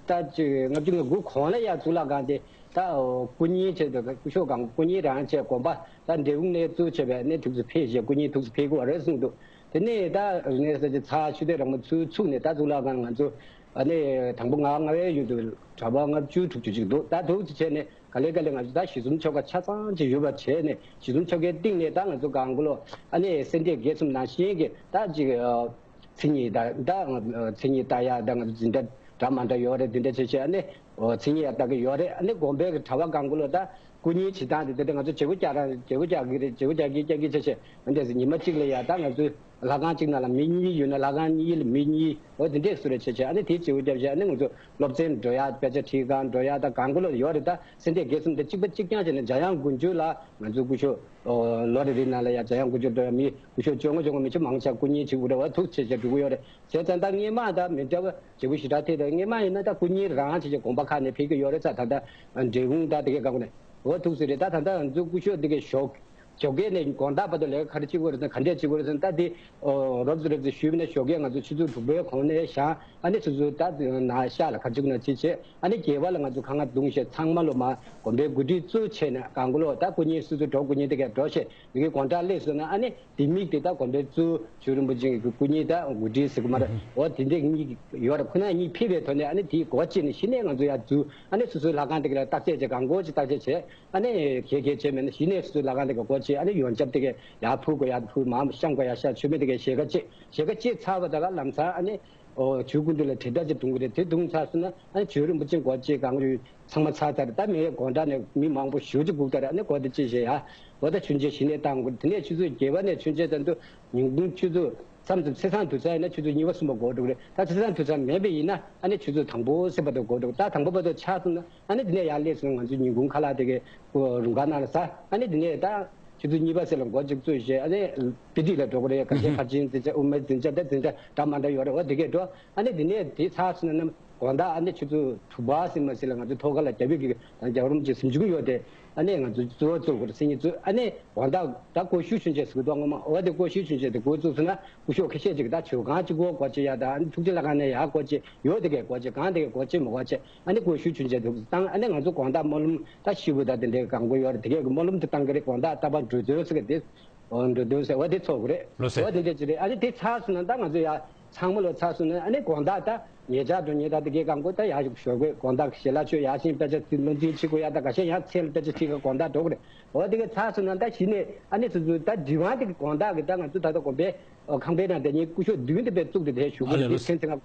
ད་ཅིག་ལྔ་བཅུ་ང་དགུ་གོང་ལ་ཡ་གཙུག་ལག་ཁང་དེ་ད་སྐུ་བརྙན་བྱས་འདུག་སྐུ་ཞབས་སྒང་སྐུ་བརྙན་རང་བྱས། དགོན་པ་ད་འབྲས་སྤུངས་ནས་བཙུགས་བྱས་པས་ནས་ཐུགས་སུ་ཕེབས་བྱས་སྐུ་བརྙན་ཐུགས་སུ་ཕེབས་དགོས་རེད་གསུངས་འདུག་དེ་ནས་ད་རིག་གནས་གསར་བརྗེ་ཚར་ཆུ་ཚོད་རིང་མོ་ཚུར་ཚུགས་ནས་ད་གཙུག་ལག་ཁང་ང་ཚོ་ཨ་ནས་དང་པོ་ང་ང་བའི་ཡུལ་དུ་གྲྭ་པ་ལྔ་བཅུ་དྲུག་ཅུ་ཅིག་འདུག་ད་འདུག་ཅེས་བྱས་ནས་ག་ལེ་ག་ལེ་ང་ཚོ་ད་གཞི་འཛོམས་ཆོ་ག་ཆ་ཚང་ཅིག་ཡོད་པ་བྱས་ནས་གཞི་འཛོམས་ཆོ་གའི་སྟེང་ནས་ད་ང་ཚོ་སྒང་གོ་ལོ་ཨ་ནས་སེ་འབྲས་དགེ་གསུམ་ནང་བཞིན་གྱི་ད་ཅིག་མཚན་ཉིད་ད་ད་མཚན་ཉིད་ལྟ་ཡག་ད་ང་ཚོ་འཛིན་གྲྭ་འདྲ་མ་འདྲ་ཡོད་རེད། འདི་འདྲ་བྱས་བྱས་ཨ་ནས་མཚན་ཉིད་ཡག་ལྟ་གི་ཡོད་རེད། ཨ་ནས་དགོན་པའི་གི་གྲྭ་པ་སྒང་གོ་ལོ་ད་སྐུ་བརྙན་བྱེད་སྟངས་དེ་དེ་ང་ཚོ་བྱེད་སྒོ་རྒྱག་རང་བྱེད་སྒོ་རྒྱག་གི་རེད། བྱེད་སྒོ་རྒྱག་གི་རྒྱག་གི་བྱས་བྱས་ཨ་འདྲ་ཟེར་ཉི་མ་གཅིག་ལ་ཡ་ད་ང་ཚོའི་ལྷ་ཁང་གཅིག་ནང་ལ་མི་གཉིས་ཡོད་ན་ལྷ་ཁང་གཉིས་ལ་མི་གཉིས་འོ་དེ་འདྲས་སུ་རེ་བྱས་བྱས་ཨ་ནི་དེའི་བྱེད་སྒོ་བརྒྱབ་བྱས་ཨ་ནི་ང་ཚོ་སློབ་ཚན་འགྲོ་ཡག་དཔེ་ཆ་ཁྲིད་གང་འགྲོ་ཡག་ད་གང་གོ་ལོ་ཡོད་རེད། ད་སེ་འབྲས་དགེ་གསུམ་དེ་གཅིག་པ་གཅིག་རྐྱང་བྱས་ནས་འཇམ་དབྱངས་དགུན་ཆོས་ལ་ང་ཚོའི་སྐུ་ཞབས་ལོ་རེ་རེའི་ནང་ལ་ཡ་འཇམ་དབྱངས་དགུན་ཆོས་འགྲོ་ཡག་མི་སྐུ་ཞབས་བཅོ་ལྔ་བཅོ་ལྔ་མི་ཆོ་མང་ཆེ་སྐུ་བརྙན་བྱེད་དགོས་རེད། འོ་ཐུགས་ཆེ་ཆེ་འགྲོ་གི་ཡོད་རེད། བྱས་ཙང་ད་སྔས་མ་ད་མི་འདྲ་བ་བྱེད་སྒོ་ཞེ་དྲག་ཐེབས་རེད། སྔས་མ་ཡིན་ན་ད་སྐུ་བརྙན་རང་བྱས་བྱས་དགོན་པ་ཁག་ནས་ཕེབས་ཀྱི་ཡོད་རེད། ས་ད་ད་འབྲས་སྤུངས་ད་དེ་གའི་སྒང་གོ་ནས་འོ་ཐུགས་སུ་རེད། ད་ད་ད་ང་ཚོའི་སྐུ་ཞབས་དེ་གའི་ཞོགས་ཞོགས་ཀས་ནས་དགོང་དག་བར་དུ་ལས་ཀ་ག་རེ་བྱེད་དགོས་རེད་ཟེར་ན་ག་འདྲས་བྱེད་དགོས་རེད་ཟེར་ན་ད་དེ་རོབ་ཙམ་རོབ་ཙམ་ཞུས་པ་ན་ཞོགས་ཀས་ང་ཚོ་ཆུ་ཚོད་དྲུག་པའི་གོང་ནས་བཞེངས་ཨ་ནི་ཆུ་ཚོད་ད་ན་ཤག་ལ་ཁ་ཅིག་ན་ཅི་བྱེད་ཨ་ནི་རྒྱལ་བ་ལ་ང་ཚོ་ཁ་ང་བརྡུངས་བྱས་ཚང་མ་ལོ་མ་དགོན་པའི་གོ་སྒྲིག་གཙོ་བྱས་ནས་སྒང་གོ་ལོ་ད་སྐུ་བརྙན་སོ་སོ་འགྲོ་སྐུ་བརྙན་དེ་གས་འགྲོ་བྱས་མི་གི་དགོང་དག་སླེབས་སོང་ན་ཨ་ནི་དེ་མིག་དེ་ད་དགོན་པའི་གཙོ་ཇོ་རིན་པོ་ཆེ་གི་སྐུ་བརྙན་ད་གོ་སྒྲིག་ཟེར་གི་མ་རེད། འོ་དེ་འདྲས་གཉིས་ཡོད་ར་ཁོ་ན་གཉིས་ཕེབས་པའི་ཐོག་ནས་ཨ་ནི་དེའི་སྒོ་ཕྱེ་ནས་གཞི་ནས་ང་ཚོ་ཡར་འཛུལ་ཨ་ནི་སོ་སོའི་ལྷ་ཁང་དེ་ག་ལ་བརྟག་དཔྱད་བྱས་སྒང་གོ་ཅིག་བརྟག་དཔྱད་བྱས། ཨ་ནི་གལ་གལ་ཆེ་མེད་ན་གཞི་ནས་སོ་སོའི་ལྷ་ཁང་དེ་ག་སྒོ་ཕྱེ་ཨ་ནི་ཡོན་ཆབ་དེ་ག་ཡར་ཕུལ་དགོས་ཡར་ཕུལ་མར་བཤམས་དགོས་ཡར་བཤམས་མཆོད་མེ་དེ་ག་ཞལ་ཁ་ཕྱེ་ཞལ་ཁ་ཕྱེ་ཚར་བ་ད་ག་ལམ་སང་ཨ་ནི་ཨོ་ཇོ་སྐུ་མདུན་ལ་དྲིལ་བསྒྲགས་ཅིག་གཏོང་གི་རེད། དེ་བཏང་ཚར་སོང་ན་ཨ་ནི་ཇོ་རིན་པོ་ཆེ་སྒོ་ཕྱེ་གང་ཡོད་ཚང་མ་ཚར་ཚར་ད་མི་དགོང་དག་ནས་མི་མང་པོ་ཞེ་ཅིག་སྒུག་ད་རེད། ཨ་ནི་སྒོ་དེ་ཕྱེ་བྱས་ཡ་འོ་ད་མཆོད་མཇལ་གཞི་ནས་བཏང་དགོས། དེ་ནས་ཆུ་ཚོད་བརྒྱད་པ་ནས་མཆོད་མཇལ་ད་དུ་ཉིན་གུང་ཆུ་ཚོད་མཚམས་མཚམས་ཚེས་བཟང་དུས་ཚོད་ཡིན་ན་ཆུ་ཚོད་གཉིས་པ་གསུམ་པ་འགོར་འགྲོ་གི་རེད། ད་ཚེས་བཟང་དུས་ཚོད་མེད་པ་ཡིན་ན་ཨ་ནི་ཆུ་ཚོད་དང་པོ་སེ་བར་དུ་འགོར་འགྲོ་གི་ད་དང་པོ་བར་དུ་ཆགས་སོང་ན་ཨ་ནི་དེ་ནས་ཡར་སླེབས་སོང་ན་ང་ཚོ་ཉིན་གུང་ཁ་ལག་དེ་གའི་རུམ་ཁག་ནང་ལ་ཟ་ཨ་ནི་དེ་ནས་ད་ཆུ་ཚོད་གཉིས་པ་སེ་ལ་འགོ་ཅིག་བཙུགས་བྱས་ཨ་ནི་དཔེ་ཁྲིད་ལ་འགྲོ་གི་རེད། ག་ཤེད་ཕར་ཕྱིན་འཛིན་ཆ་དབུ་མའི་འཛིན་ཆ་ད་འཛིན་ཆ་འདྲ་མ་འདྲ་ཡོད་རེད། འོ་དེ་གས་འགྲོ་ཨ་ནི་དེ་ནས་དེ་ཚར་སོང་ན་ནམ་དགོང་དག་ཨ་ནི་ཆུ་ཚོད་དྲུག་པ་ཟིན་མ་ཟིན་ལ་ང་ཚོ་ཐོག་ཁ་ལ་རྒྱ་བོད་ཀྱི་རྒྱལ་བ་རིན་པོ་ཆེ་གཟིམ་ཆུང་ཡོད་དེ་ཨ་ནི་ང་ཚོ་གཙོ་བོ་གཙོ་བོར་སེང་ཉིན་གཙོས་ཨ་ནི་དགོང་དག་ད་སྒོ་ཕྱུགས་ཆུན་ཆེ་ཟེར་གི་འདུག་སྔོན་མ་འོ་དེ་སྒོ་ཕྱུགས་ཆུན་ཆེ་དེ་འགོ་བཙུགས་སོང་ན་སྐུ་ཞབས་ཁ་ཤས་ཅིག་ད་ཇོ་ཁང་གཅིག་པོ་སྒོ་ཕྱེ་ཡ་ད་ཨ་ནི་ཐུགས་རྗེ་ལྷ་ཁང་ནས་ཡར་སྒོ་ཕྱེ་ཡོད་དེ་གས་སྒོ་ཕྱེ་གང་དེ་གས་སྒོ་ཕྱེ་མི་སྒོ་ཕྱེ་ཨ་ནི་སྒོ་ཕྱུགས་ཆུན་ཆེ་དེ་བཏང་ཨ་ནི་ང་ཚོ་དགོང་དག་སྨོན་ལམ་ད་ཤི་བོ་ད་དེ་འདྲའི་གང་དགོས་ཡོད་རེད། དེ་གས་ཀྱི་སྨོན་ལམ་དེ་བཏང་གི་རེད། དགོང་དག་ད་པ་འགྲོ་དོན་ཟེར་གི་དེ། འོ་འགྲོ་དོན་ཟེར་བ་དེ་ཚོགས་དགོས་རེད། ལོ་ཟེར། འོ་དེ་འདྲ་ཅིག་རེད། ཨ་ནི་དེ་ཚར་སོང་ན་ད་ང་ཚོ་ཡ་ཚང་མ་ལོ་ཚར་སོང་ན་ཨ་ནི་དགོང་དག་ད་ཉེ་ཆར་འགྲོ་ཉེ་ད་དེ་གའི་གང་དགོས་ད་ཡ་ཞོགས་དགོས་དགོང་དག་ཞལ་ལག་མཆོད་ཡ་ཤིང་དཔེ་ཆ་བློ་འཛིན་བྱེད་དགོས་ཡ་ད་ག་ཤེད་ཡ་ཚེ་ལ་དཔེ་ཆ་ཁྲིད་ག་དགོང་དག་འགྲོ་དགོས་རེད། འོ་དེ་གའི་ཚར་སོང་ན་ད་གཞི་ནས་ཨ་ནི་སོ་སོའི་ད་སྒྲིབ་དབང་དེ་གི་དགོང་དག་གི་ད་ང་ཚོ་ད་ལྟ་དགོན་པའི་ཁང་པའི་ནང་དེ་ཉིད་སྐུ་ཞབས་མདུན་དེ་པའི་བཙུགས་ཏེ་དེ་ཞུ་དགོས་རེད། དེ་མཁྱེན་ཚེ་ང་།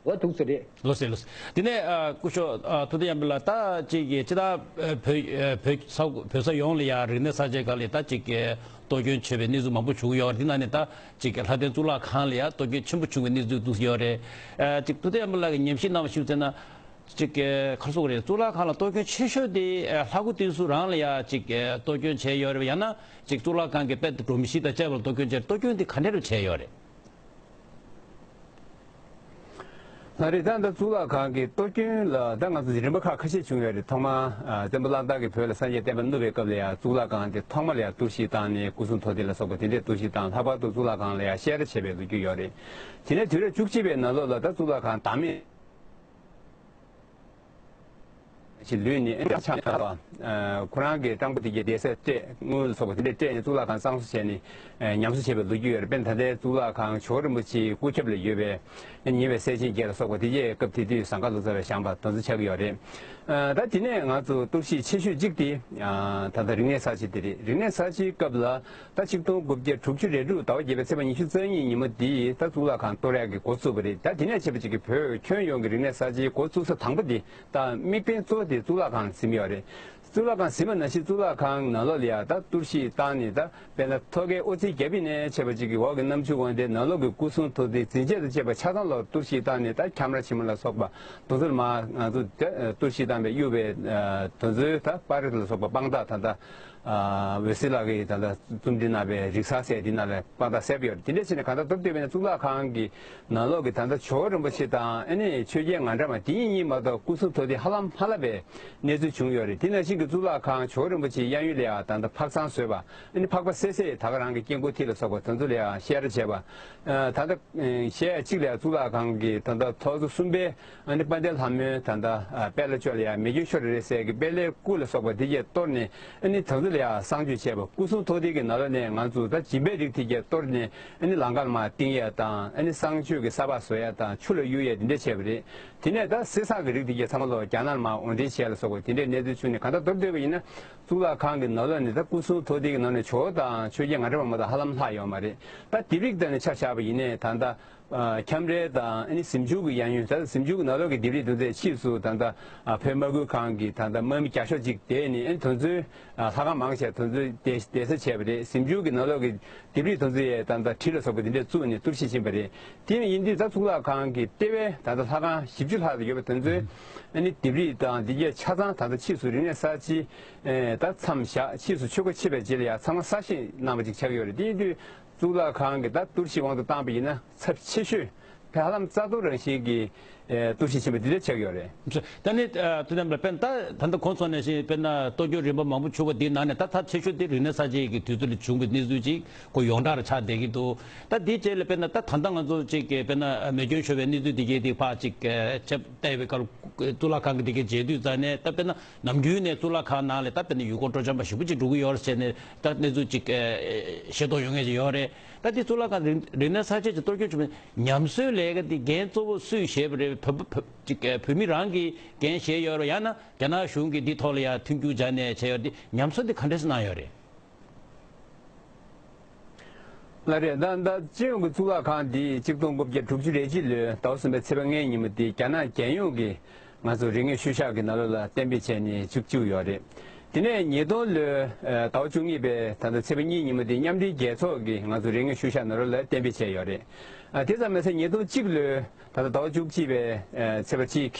འོ་ཐུགས་སུ་རེད། ལོ་སེ་ལོ་སེ། དེ་ནས་ཨ་སྐུ་ཞབས་ཨ་ཐུབ་བསྟན་དབྱངས་སྒྲོན་ལགས་ད་ཅིག་གི་ཅི་ད་ཨ་བོད་ཨ་བོད་ས་བོད་ས་ཡོངས་ལ་ཡ་རིག་གནས་གསར་བརྗེའི་སྐབས་ལ་ད་ཅིག་གི་གཏོར་སྐྱོན་བྱས་པའི་གནས་ཚུལ་མང་པོ་བྱུང་ཡོད་རེད། དེ་ནང་ནས་ད་ཅིག་གི་ལྷ་ལྡན་གཙུག་ལག་ཁང་ལ་ཡ་གཏོར་སྐྱོན་ཆེན་པོ་བྱུང་བའི་གནས་ཚུལ་འདུག་ཡོད་རེད། ཨ་ཅིག་ཐུབ་བསྟན་དབྱངས་སྒྲོན་ལགས་ཀྱི་ཉམས་ཞིབ་གནང་བ་ཞུས་ཚེ་ན་ཅིག་གི་ག་རེ་ཟེར་དགོས་རེད། གཙུག་ལག་ཁང་ལ་གཏོར་སྐྱོན་ཆེ་ཤོས་དེ་ཨ་ལྷ་སྐུ་དེ་ཚོ་རང་ལ་ཡ་ཅིག་གི་གཏོར་སྐྱོན་བྱས་ཡོད་རེད། ཡང་ན་ཅིག་གཙུག་ལག་ཁང་གི་དཔེ་སྒྲོམ་གཞི་དང་བཅས་པ་ལ་གཏོར་སྐྱོན་བྱས་རེད། གཏོར་སྐྱོན་དེ་ག་འདྲ་རུ་བྱས་ཡོད་རེད། ལགས་རེད། ད་ལྟ་གཙུག་ལག་ཁང་གི་གཏོར་སྐྱོན་ལ་ད་ང་ཚོ་རིམ་པ་ཁག་ཁ་ཤས་བྱུང་ཡོད་རེད། ཐོག་མར་ཨ་བཙན་པོ་གླང་དར་གྱིས་བོད་ལ་སངས་རྒྱས་བསྟན་པ་བསྣུབས་པའི་སྐབས་ལ་ཡང་གཙུག་ལག་ཁང་དེ་ཐོག་མ་ལ་ཡང་གཏོར་བཤིག་བཏང་ནས་སྐུ་གསུང་ཐུགས་རྟེན་ལ་སོགས་པ་དེ་འདྲས་གཏོར་བཤིག་བཏང་། ལྷག་པར་དུ་གཙུག་ལག་ཁང་ལ་ཡང་བཤས་ར་བྱས་པའི་ལོ་རྒྱུས་ཡོད་རེད། དེ་ནས་དུས་རབས་བཅུ་གཅིག་པའི་ནང་ལོགས་ལ་ད་གཙུག་ལག་ཁང་བདག་མེད་ཞིག་ལུས་ནས་ཨེ་ཆགས་ཡོད་པ། ཁོ་རང་གི་སྤྲང་པོ་དེ་གའི་བསྡད་ས་སྤྲད། དངུལ་སོགས་པ་དེ་འདྲས་སྤྲད་ནས་གཙུག་ལག་ཁང་གཙང་བཟོ་བྱས་ནས་ཉམས་གསོ་བྱས་པའི་ལོ་རྒྱུས་ཡོད་རེད། དཔེར་ན་ད་ལྟའི་གཙུག་ལག་ཁང་ཇོ་བོ་རིན་པོ་ཆེའི་སྐུ་ཁྱབ་ལ་ཡོད་པའི་ཉེ་བའི་སྲས་ཆེན་བརྒྱད་ལ་སོགས་པ་དེ་རྗེས་སྐབས་དེ་དུས་ཟངས་དཀར་ལོ་ཙཱ་བས་བཞེངས་པ་དེ་ཚོ་ཆགས་ཀྱི་ཡོད་རེད། ད་དེ་ནས་ང་ཚོ་གཏོར་བཤིག་ཆེ་ཤོས་གཅིག་དེ་ད་ལྟ་རིག་གནས་གསར་བརྗེ་དེ་རེད། རིག་གནས་གསར་བརྗེའི་སྐབས་ལ་ད་ཆིག་སྟོང་དགུ་བརྒྱ་དྲུག་ཅུ་རེ་དྲུག་ཟླ་བ་བརྒྱད་པའི་ཚེས་པ་ཉི་ཤུ་རྩ་གཉིས་ཉིན་མོ་དེ་ད་གཙུག་ལག་ཁང་གཏོར་ཡག་གི་འགོ་བཙུགས་པ་རེད། ད་དེ་ནས་བྱས་པ་ཅིག་གི་བོད་ཁྱོན་ཡོངས་ཀྱི་རིག་གནས་གསར་བརྗེའི་འགོ་བཙུགས་ས་དང་པོ་དེ་ད་དམིགས་འབེན་གཙོ་བོ་དེ་གཙུག་ལག་ཁང་ཟིན་ཡོད་རེད། གཙུག་ལག་ཁང་ཟིན་པ་ནང་བཞིན་གཙུག་ལག་ཁང་ནང་ལོགས་ལ་ཡ་ད་གཏོར་བཤིག་བཏང་ནས་ད་དཔེར་ན་ཐོག་ཁའི་ཨོ་རྩལ་བརྒྱབ་པ་ནས་བྱས་པ་ཅིག་གི་འོག་གི་གནམ་ཆུ་འོང་དེ་ནང་ལོགས་ཀྱི་སྐུ་གསུང་ཐུགས་རྟེན་འཛིན་ཆས་དང་བཅས་པ་ཆ་ཚང་ལ་གཏོར་བཤིག་བཏང་ནས་ད་ཁྱམས་ར་ཆེན་མོ་ལ་སོགས་པ་དེ་ཚོར་མ་ང་ཚོ་ད་གཏོར་བཤིག་བཏང་བའི་གཡུག་པའི་དེ་ཚོའི་ད་པར་རིས་ལ་སོགས་པ་དཔང་རྟགས་ད་ལྟ་འོད་ཟེར་ལགས་ཀྱིས་ད་ལྟ་རྩོམ་སྒྲིག་གནང་བའི་རིག་གསར་ཟེར་འདི་ནང་ལ་དཔང་རྟགས་གསལ་པོ་ཡོད་རེད། དེ་འདྲ་བྱས་ནས་གང་ལྟར་མདོར་བསྡུས་པ་ཡིན་ན་གཙུག་ལག་ཁང་གི་ནང་ལོགས་ཀྱི་ད་ལྟ་ཇོ་བོ་རིན་པོ་ཆེ་དང་ཨ་ནི་ཆོས་རྒྱལ་ང་འདྲ་མ་དེ་གཉིས་གཉིས་མ་གཏོགས་སྐུ་གསུང་ཐུགས་རྟེན་ཧ་ལམ་མ་ལྷག་པའི་གནས་ཚུལ་བྱུང་ཡོད་རེད། དེ་ནང་བཞིན་གྱི་ གཙུག་ལག་ཁང་ཇོ་བོ་རིན་པོ་ཆེའི་གཡས་གཡོན་ལ་ཡང་ད་ལྟ་ཕག་ཚང་བཟོས་པ། ཨ་ནི་ཕག་པ་བསད་བསད་ད་ག་རང་གི་སྐྱེ་འགོ་ཐིག་ལ་སོགས་པ་དེ་ཚོ་ལ་ཡང་བཤད་གྲྭ་བྱས་པ། ཨ་ད་ལྟ་གཞས་གཅིག་ལ་ཡང་གཙུག་ལག་ཁང་གི་ད་ལྟ་ཐོག་བརྩེགས་གསུམ་པའི་ཨ་ནི་དཔལ་ལྡན་ལྷ་མོའི་ད་ལྟ་ཨ་དཔལ་ལྷ་ལྕོག་ལ་ཡང་མེ་སྐྱོན་ཤོར་རེད་ཟེར་གི་དཔལ་ལྷའི་སྐུ་ལ་སོགས་པ་དེ་གྱད་གཏོར་ནས་ཨ་ནི་དེ་ཚོ་ལ་ཡང་བསང་མཆོད་བྱས་པ། སྐུ་གསུང་ཐུགས་རྟེན་གྱི་ནང་ལོགས་ནས་ང་ཚོ་ད་སྦྱིན་པའི་རིགས་དེ་གྱད་གཏོར་ནས་ཨ་ནི་ལང་ཀར་མར་བཏིང་ཡས་དང་ཨ་ནི་བསང་མཆོད་ཀྱི་ས་ཕག་བཟོ་ཡས་དང་ཆུ་ལ་གཡུག་ཡས་དེ་འདྲ་བྱས་པ་རེད། དེ་ནས་ད་གསེར་སྲང་གི་རིགས་དེ་གྱད་ཚང་མ་ལོག་རྒྱ་ནག་ལ་མར་འོར་འདྲེན་བྱས་ལ་སོགས་པ་དེ་འདྲའི་གནས་ཚུལ་བྱུང་ནས། གང་ལྟར་མདོར་བསྡུས་པ་ཡིན་ན་གཙུག་ལག་ཁང་གི་ནང་ལོགས་ནས་ད་སྐུ་གསུང་ཐུགས་རྟེན་གྱི་ནང་ནས་ཇོ་བོ་དང་ཆོས་རྒྱལ་ང་འདྲ་བ་མ་གཏོགས་ཧ་ལམ་ལྷག་ཡོད་མ་རེད། ད་ལྡེབས་རིས་ཐོག་ནས་ཆ་བཞག་པ་ཡིན་ནའི་ད་ལྟ་ཁྱམས་རའི་དང་ཨ་ནི་གཟིམ་ཆུང་གི་གཡས་གཡོན། ད་གཟིམ་ཆུང་གི་ནང་ལོགས་ཀྱི་ལྡེབས་རིས་དེ་ཚོའི་ཕྱིས་སུ་ད་ལྟ་བོད་དམག་ཁུལ་ཁང་གི་ད་ལྟ་དམག་མི་བརྒྱ་ཤོག་ཅིག་བསྡད་ནས་ཨ་ནི་དེ་ཚོའི་ལྷ་ཁང་མང་ཆེ་དེ་ཚོའི་གདན་གདན་ས་བྱས་པ་རེད། གཟིམ་ཆུང་གི་ནང་ལོགས་ཀྱི་ལྡེབས་རིས་དེ་ཚོ་ཡས་ད་ལྟ་གྲི་ལ་སོགས་པ་འདི་འདྲས་བཙུགས་ནས་གཏོར་བཤིག་ཕྱིན་པ་རེད། དེ་ཡིན་དུས་ད་གཙུག་ལག་ཁང་གི་ལྟེ་བའི་ད་ལྟ་ལྷ་ཁང་བཞི་བཅུ་ལྷག་ཙམ་ཡོད་པ་དེ་ཚོའི་ཨ་ནི་ལྡེབས་རིས་དང་འདི་གའི་ཆ་ཚང་ད་ལྟ་ཕྱིས་སུ་རིག་གནས་གསར་བརྗེ་ད་མཚམས་བཞག་ཕྱིས་སུ་ཆོལ་ཁ་ཕྱེ་བའི་རྗེས་ལ་ཡང་ཚང་མ་གསར་བཞེངས་གནང་བ་ཅིག་ཆགས་ཡོད་རེད། དེ་ཡིན་དུས་གཙུག་ལག་ཁང་གི་ད་གཏོར་བཤིག་དབང་དུ་བཏང་པ་ཡིན་ན་ཚབས་ཆེ་ཤོས་ཧ་ལམ་རྩ་གཏོར་རང་བཞིན་གྱི་གཏོར་བཤིག་ཕྱིན་པ་འདི་འདྲ་ཆགས་ཡོད་རེད། ད་ནི་དུས་དམ་ལ་དཔེར་ན་ད་ད་ལྟ་གོང་སོང་ནས་བཞིན་དཔེར་ན་གཏོར་སྐྱོན་རིམ་པ་མང་པོ་བྱུང་བ་འདིའི་ནང་ནས་ད་ཚབས་ཆེ་ཤོས་དེ་རིག་གནས་གསར་བརྗེ་གི་དུས་ཚོད་ལ་བྱུང་བའི་གནས་ཚུལ་ཅིག་ཁོ་ཡོངས་གྲགས་ལ་ཆགས་བསྡད་ཀྱི་འདུག་ད་འདིའི་རྗེས་ལ་དཔེར་ན་ད་ད་ལྟ་ང་ཚོ་ཅིག་གི་དཔེར་ན་མེ་སྐྱོན་ཤོར་བའི་གནས་ཚུལ་འདི་གའི་དེ་ཕར་ཅིག་ཆབ་བལྟས་པའི་སྐབས་གཙུག་ལག་ཁང་གི་འདི་གའི་མཇལ་དུས་ཙང་ནས་ད་དཔེར་ན་ནམ་རྒྱུན་ནས་གཙུག་ལག་ཁང་ནང་ལ་ད་དཔེར་ན་ཡུལ་སྐོར་སྤྲོ་འཆམ་པ་ཞེ་པོ་ཅིག་འགྲོ་གི་ཡོད་རེད་ཟེར་ནས་ད་གནས་ཚུལ་ཅིག་ཤེས་རྟོགས་ཡོང་མཁན་ཅིག་ཡོད་རེད། ད་འདི་གཙུག་ལག་ཁང་རིག་རིག་གནས་གསར་བརྗེ་ཅིག་གཏོར་སྐྱོན་བྱུང་བའི་ཉམས་གསོའི་ལས་ཀ་འདི་འགན་གཙོ་བོ་སུས་བཞེས་པ་རེད། བོད་བོད་ཅིག་བོད་མི་རང་གིས་འགན་བཞེས་ཡོད་རེད། ཡང་ན་རྒྱ་ནག་གཞུང་གིས་འདི་ཐོག་ལ་ཡང་མཐུན་འགྱུར་སྦྱར་ནས་བྱས་ཡོད། འདི་ཉམས་གསོ་འདི་ག་འདྲས་གནང་ཡོད་རེད། ལགས་རེད། ད་ད་སྤྱི་ཡོངས་ཀྱི་གཙུག་ལག་ཁང་འདི་ཆིག་སྟོང་དགུ་བརྒྱ་དྲུག་ཅུ་རེ་གཅིག་ལོའི་ཟླ་བ་གསུམ་པའི་ཚེས་པ་ལྔའི་ཉིན་མོ་འདི་རྒྱ་ནག་རྒྱལ་ཡོངས་ཀྱི་ང་ཚོ་རིག་དངོས་ཤུལ་བཞག་གི་ནང་ལོགས་ལ་གཏན་འབེབས་བྱས་ནས་བཅུག་བཅུག་ཡོད་རེད། དེ་ནས་ཉིས་སྟོང་ལོའི་ཟླ་བ་བཅུ་གཉིས་པའི་ད་ལྟ་ཚེས་པ་གཉིས་ཉིན་མོ་འདི་མཉམ་འབྲེལ་རྒྱལ་ཚོགས་ཀྱིས་ང་ཚོ་རིག་དངོས་ཤུལ་བཞག་ནང་ལོགས་ལ་གཏན་འབེབས་བྱས་ཡོད་རེད། ཨ་དེ་ཙམ་མ་ཟད་ཉིས་སྟོང་གཅིག་ལོའི་ད་ལྟ་ཟླ་བ་བཅུ་གཅིག་པའི་ཚེས་པ་གཅིག་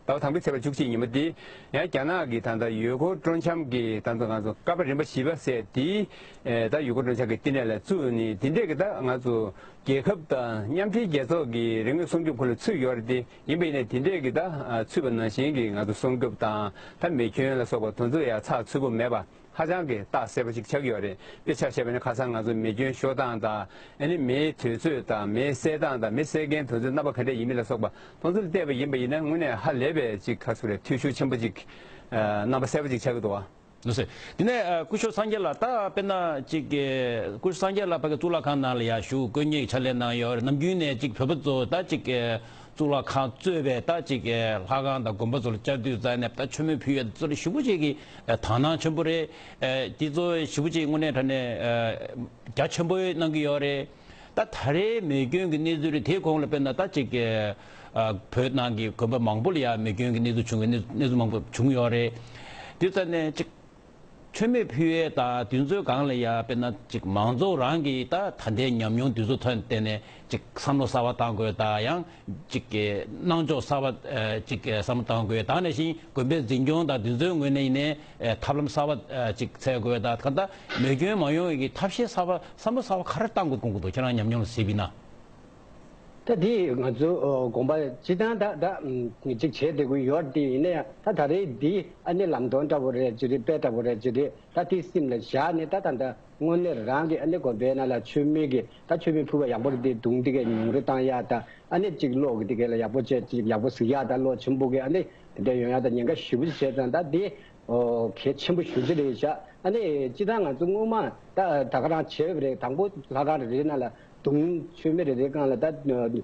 ཟླ་བ་དང་པོའི་ཚེས་པ་བཅུ་གཅིག་ཉིན་མོ་འདི་ཡང་རྒྱ་ནག་གི་ད་ལྟ་ཡུལ་སྐོར་སྤྲོ་འཆམ་གྱི་ད་ལྟ་ང་ཚོ་ཀ་པ་རིམ་པ་བཞི་པ་ཟེར་འདི་ད་ཡུལ་སྐོར་སྤྲོ་འཆམ་གྱི་བསྟི་གནས་ལ་བཙུགས་ནས་དེ་འདྲས་ཀྱི་ད་ང་ཚོ་རྒྱལ་ཁབ་དང་མཉམ་འབྲེལ་རྒྱལ་ཚོགས་ཀྱི་རིག་དངོས་སྲུང་སྐྱོབ་ཁུལ་ལ་ཚུད་ཡོད་རེད་དེ། ཡིན་པ་ཡིན་ནའི་དེ་འདྲས་ཀྱི་ད་ཚུད་པ་ནང་བཞིན་གྱི་ང་ཚོ་སྲུང་སྐྱོབ་དང་ད་མེ་སྐྱོན་ལ་སོགས་པ་དེ་ཚོ་ཡང་ཚགས་ཚུད་པོ་མེད་པ་ཧ་ཅང་གི་རྟགས་གསལ་པོ་ཞིག་ཆགས་ཡོད་རེད། དཔེ་ཆ་བཞག་པ་ཡིན་ན་ཁ་སང་ང་ཚོ་མེ་སྐྱོན་ཤོར་སྟངས་དང་ཨ་ནི་མེའི་དུས་ཚོད་དང་མེ་བསད་སྟངས་དང་མེ་བསད་མཁན་དེ་ཚོའི་རྣམ་པ་ག་འདྲས་ཡིན་མིན་ལ་སོགས་པ་དེ་ཚོ་ལ་བལྟས་པ་ཡིན་པ་ཡིན་ན་དངོས་གནས་ཧ་ལས་པའི་ཅིག་ག་ཚོད་རེད། འཐུས་ཤུགས་ཆེན་པོ་ཅིག་རྣམ་པ་གསལ་པོ་ཅིག་ཆགས་ཀྱི་འདུག་བ། ལགས་སོ། དེ་ནས་ཨ་སྐུ་ཞབས་སངས་རྒྱས་ལགས། ད་དཔེར་ན་ཅིག་གི་སྐུ་ཞབས་སངས་རྒྱས་ལགས་ཕ་གི་གཙུག་ལག་ཁང་ནང་ལ་ཡང་བཞུགས་དཀོན་གཉེར་གྱི་ཕྱག་ལས་གནང་ཡོད་རེད། ནམ་རྒྱུན་ནས་ཅིག་བོད་པ་ཚོ་ད་ཅིག་གི་གཙུག་ལག་ཁང་གཙོས་པའི་ད་ཅིག་གི་ལྷ་ཁང་དང་དགོན་པ་ཚོ་ལ་བཅར་དུས་ཙང་ནས་ད་མཆོད་མེ་ཕུལ་ཡ་ཚོ་ལ་ཞེ་པོ་ཅིག་གི་དག་སྣང་ཆེན་པོ་རེད། དེ་ཚོ་ཞེ་པོ་ཅིག་དངོས་གནས་དྲང་གནས་རྒྱ་ཆེན་པོ་གནང་གི་ཡོད་རེད། ད་ད་རེས་མེ་སྐྱོན་གྱི་གནས་ཚུལ་རེད། དེའི་གོང་ལ་དཔེར་ན་ད་ཅིག་གི་བོད་ནང་གི་དགོན་པ་མང་པོ་ལ་ཡང་མེ་སྐྱོན་གྱི་གནས་ཚུལ་བྱུང་བའི་གནས་གནས་ཚུལ་མང་པོ་བྱུང་ཡོད་རེད། དེ་ཙང་ནས་ཅིག་མཆོད་མེ་ཕུལ་ཡས་དང་དེ་ཚོའི་སྒང་ལ་ཡ་དཔེར་ན་ཅིག་མང་ཚོགས་རང་གིས་ད་ད་ལྟའི་ཉམས་མྱོང་དེ་ཚོ་ཐོག་ནས་བལྟས་ནས་ཅིག་བསམ་བློ་གསར་པ་བཏང་དགོས་དང་ཡང་ཅིག་གི་རྣམ་འཇོག་གསར་པ་ཅིག་བསམ་བློ་བཏང་དགོས། ད་ནང་བཞིན་དགོན་པའི་འཛིན་སྐྱོང་དང་དེ་ཚོའི་ངོས་ནས་ཡིན་ནའི་ཐབས་ལམ་གསར་པ་ཅིག་འཚོལ་དགོས་དང་གང་ལྟར་མེ་སྐྱོན་མ་ཡོང་བའི་གི་ཐབས་ཤེས་གསར་པ་བསམ་བློ་གསར་པ་ག་རེ་བཏང་དགོས་དགོངས་ཀྱི་འདུག་ཁྱེད་རང་ཉམས་མྱོང་ལ་གཟིགས་པ་ཡིན་ན། ད་དེ་ང་ཚོ་ཨོ་དགོན་པ་སྤྱི་བཏང་ད་ད་ཅིག་བྱས་བསྡད་ཀྱི་ཡོད་དེ། ཡིན་ན་ཡང་ད་ད་རེས་འདི་ཨ་ནི་ལམ་སྟོན་འདྲ་བོ་རེད་ཅི་རེད། དཔེ་འདྲ་བོ་རེད་ཅི་རེད། ད་དེ་སེམས་ལ་བཞག་ནས་ད་ད་ད་དངོས་གནས་རང་གི་ཨ་ནི་དགོན་པའི་ནང་ལ་མཆོད་མེ་གི་ད་མཆོད་མེ་ཕུལ་བ་ཡག་པོ་རེད་དེ་དུང་དེ་གའི་ཉུང་རུ་བཏང་ཡག་དང་ཨ་ནི་ཅིག་གློག་གི་དེ་གའི་ལ་ཡག་པོ་བྱས་ཅིག་ཡག་པོ་གཟིགས་ཡག་དང་གློག་ཆེན་པོ་གི་ཨ་ནི་དེ་འདྲ་ཡོང་ཡག་དང་ཉེན་ཁ་ཞེ་པོ་ཅིག་བྱས་ཙང་ད་དེ་ཨོ་གལ་ཆེན་པོ་ཞེ་པོ་ཅིག་རེད་ཤག་ཨ་ནི་སྤྱི་བཏང་ང་ཚོ་སྔོན་མ་ད་ད་ག་རང་བྱས་པ་རེད། དང་པོ་ལྷ་ཁང་རེ་རེའི་ནང་ལ། དུང་མཆོད་མེ་རེ་རེའི་སྒང་ལ་ད་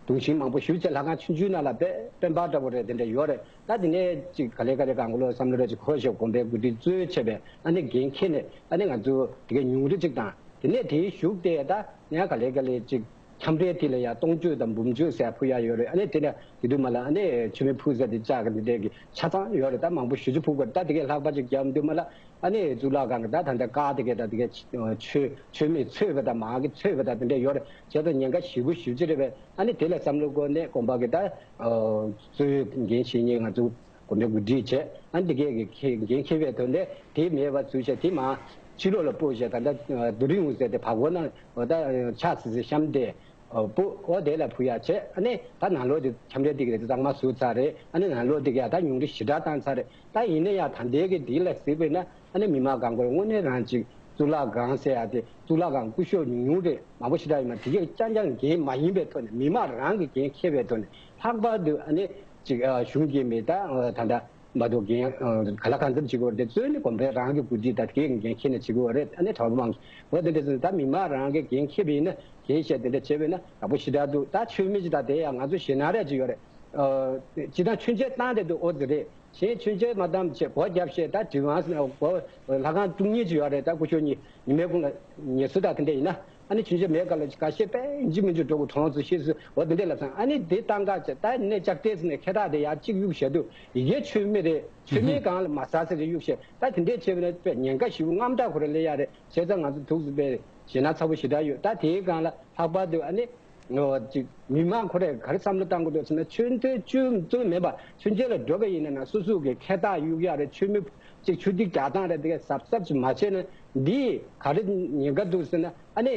དུང་ཞེང་མང་པོ་ཞེ་པོ་ཅིག་ལྷ་ཁང་ཆུང་ཆུང་ནང་ལ་དཔེ་དཔེ་འབར་འདྲ་པོ་རེ་དེ་འདྲ་ཡོད་རེད། ད་དེ་ནས་ཅིག་ག་ལེ་ག་ལེ་གང་ག་ལོ་བསམ་བློ་རེ་ཅིག་འཁོར་ཞིག་དགོན་པའི་འགོ་ཁྲིད་གཙོས་བྱས་པའི་ཨ་ནི་འགན་འཁྱེར་ནས་ཨ་ནི་ང་ཚོ་དེ་གའི་ཉུང་རུ་ཅིག་དང་། དེ་ནས་དེའི་གཞུག་དེ་ད་ཡང་ག་ལེ་ག་ལེ་ཅིག་ཁྱམས་རའི་དེ་ལ་ཡང་སྟོང་མཆོད་དང་འབུམ་མཆོད་ཟེར་ཕུལ་ཡག་ཡོད་རེད། ཨ་ནི་དེ་ནས་དེ་དུས་མ་ལ་ཨ་ནི་མཆོད་མེ་ཕུལ་ཟེར་དེ་ལྕགས་ཀྱི་འདི་འདྲས་ཀྱི་ཆ་ཚང་ཡོད་རེད། ད་མང་པོ་ཞེ་ཅིག་ཕུལ་དགོས་རེད། ད་དེ་གའི་ལྷག་པ་ཅིག་བརྒྱབ་དུས་མ་ལ། ཨ་ནི་གཙུག་ལག་ཁང་གི་ད་ད་ལྟ་ཀ་དེ་གའི་ད་དེ་གའི་མཆོད་མཆོད་མེ་ཚོས་པ་དང་མར་གི་ཚོས་པ་དང་དེ་འདྲ་ཡོད་རེད། བྱས་ཙང་ཉེན་ཁ་ཞེ་པོ་ཞེ་ཅིག་རེད་པས། ཨ་ནི་དེ་ལ་བསམ་བློ་བསྐོར་ནས་དགོན་པ་གི་ད་གཙོས་འགན་བཞེས་མཁན་ང་ཚོ་དགོན་པའི་འགོ་ཁྲིད་བྱས། ཨ་ནི་དེ་གའི་གི་འགན་འཁྱེར་བའི་དོན་ལས་དེ་མེད་པ་ཚུལ་བྱས་དེ་མར་ཕྱི་ལོགས་ལ་སྤོས་བྱས། ད་ལྟ་རྡོ་རིང་ཟེར་དེ་བར་སྐོར་ནང་ད་ཕྱག་ཟེར་ཟེར་བཤམས་ཏེ། ཕུ། འོ་དེ་ལ་ཕུ་ཡ་བྱས། ཨ་ནི་ད་ནང་ལོགས་དེ་ཁྱམས་རལ་དེ་གི་རེད། གཙང་མ་བཟོས་ཚར་རེད། ཨ་ནི་ནང་ལོགས་དེ་གི་ཡ་ད་ཉུང་རེ་ཞེ་དྲག་བཏང་ཚར་རེད། ད་ཡིན་ན་ཡང་ད་ལྟའི་གི་དེ་ལ་གཟིགས་པས་ན། ཨ་ནི་མི་མང་གང་དགོས་དངོས་གནས་རང་ཅིག་གཙུག་ལག་ཁང་ཟེར་ཡ་དེ། གཙུག་ལག་ཁང་སྐུ་ཞབས་ཉུང་ཉུང་རེད། མང་པོ་ཞེ་དྲག་ཡིན་མ། དེ་གས་རྐྱང་རྐྱང་འགན་མ་ཡིན་པའི་ཐོག་ནས། མི་མང་རང་གི་འགན་འཁྱེར་བའི་ཐོག་ནས། ལྷག་པར་དུ་ཨ་ནི་ཅིག་ཨ་གཞུང་གི་མི་ད་ད་ལྟ་མ་གཏོགས་འགན་ག་ལ་གང་འཚམ་བྱེད་དགོས་རེད། དེ་གཙོས་ནི་གོམས་པའི་རང་གི་འགོ་ཁྲིད་དང་དེ་གས་འགན་འཁྱེར་ནས་བྱེད་དགོས་རེད། ཨ་ནི་གྲྭ་པ་མང་གི་འོ་དེ་འདྲ་ཟེར་ན། ད་མི་མང་རང་གི་འགན་འཁྱེར་བ་ཡིན་ན། འགན་བཞེས་དེ་འདྲ་བྱས་པ་ཡིན་ན་ཡག་པོ་ཞེ་དྲག་འདུག་ད་མཆོད་མེ་ཅིག་ད་དེ་ཡང་ང་ཚོ་ཞེད་སྣང་རེ་ཅིག་ཡོད་རེད། ཨ་སྤྱིར་བཏང་མཆོད་མཇལ་བཏང་བསྡད་འདུག་འོ་དེ་རེད། གཞན་མཆོད་མཇལ་མ་བཏང་བྱས་སྒོ་བརྒྱབ་བྱས། ད་དྲི་བ་ཟེར་ན་སྒོ་ལྷ་ཁང་དཀྲུག་མཁན་ཅིག་ཡོད་རེད། ད་སྐུ་ཞབས་ཉི་ཉི་མའི་གུང་ལ་ཉལ་ས་དང་དེ་འདྲ་ཡིན་ན། ཨ་ནི་མཆོད་མཇལ་མེད་ག་ལ་ཅིག་ཁ་ཤས་དཔེ་ཡིན་གཅིག་མིན་གཅིག་འགྲོ་དགོས། གྲོངས་ཚོ་ཤི་སོང་འོ་དེ་འདྲ་ལབ་ཙང་། ཨ་ནི་དེ་བཏང་ག་བྱས། ད་ནས་ལྕགས་རྟའི་ཟེར་ནས་ཁེ་ཐག་དེ་ཡར་གཅིག་གཡུག་བཞག་འདུག་ཡི་གེ་མཆོད་མེ་རེད། མཆོད་མེའི་སྒང་ལ་མ་ཟ་ཟེར་གྱི་གཡུག་བཞག་ད་དེ་འདྲས་བྱས་པ་ན་དཔེ་ཉེན་ཁ་ཞེ་པོ། དངངས་སྐྲག་ཁོ་རང་སླེབས་ཡ་རེད། བྱས་ཙང་ང་ཚོ་ཐུགས་སུ་དཔེ་ཞེད་སྣང་ཚ་པོ་ཞེ་དྲག་ཡོད། ད་དེའི་སྒང་ལ་ལྷག་པར་དུ་ཨ་ནི། ཨོ། ཅིག་མི་མང་ཁོ་རས་ག་རེ་བསམ་བློ་བཏང་དགོས་འདུག་ཟེར་ན། མཆོད་རྟེན་བཅོས་བཅོས་མེད་པ། མཆོད་མཇལ་ལ་འགྲོ་གི་ཡིན་ན་ན། སོ་སོ་གི་ཁེ་ཐག་གཡུག་ཡ་རེད། མཆོད་མེ་ཅིག་ཆུ་ཐིགས་རྒྱག་སྟངས་རེད། དེ་གས་གཟབ་གཟབ་ཅིག་མ་བྱས་ན། འདི་ག་རེ་ཉེན་ཁ་འདུག་ཟེར་ན། ཨ་ནི་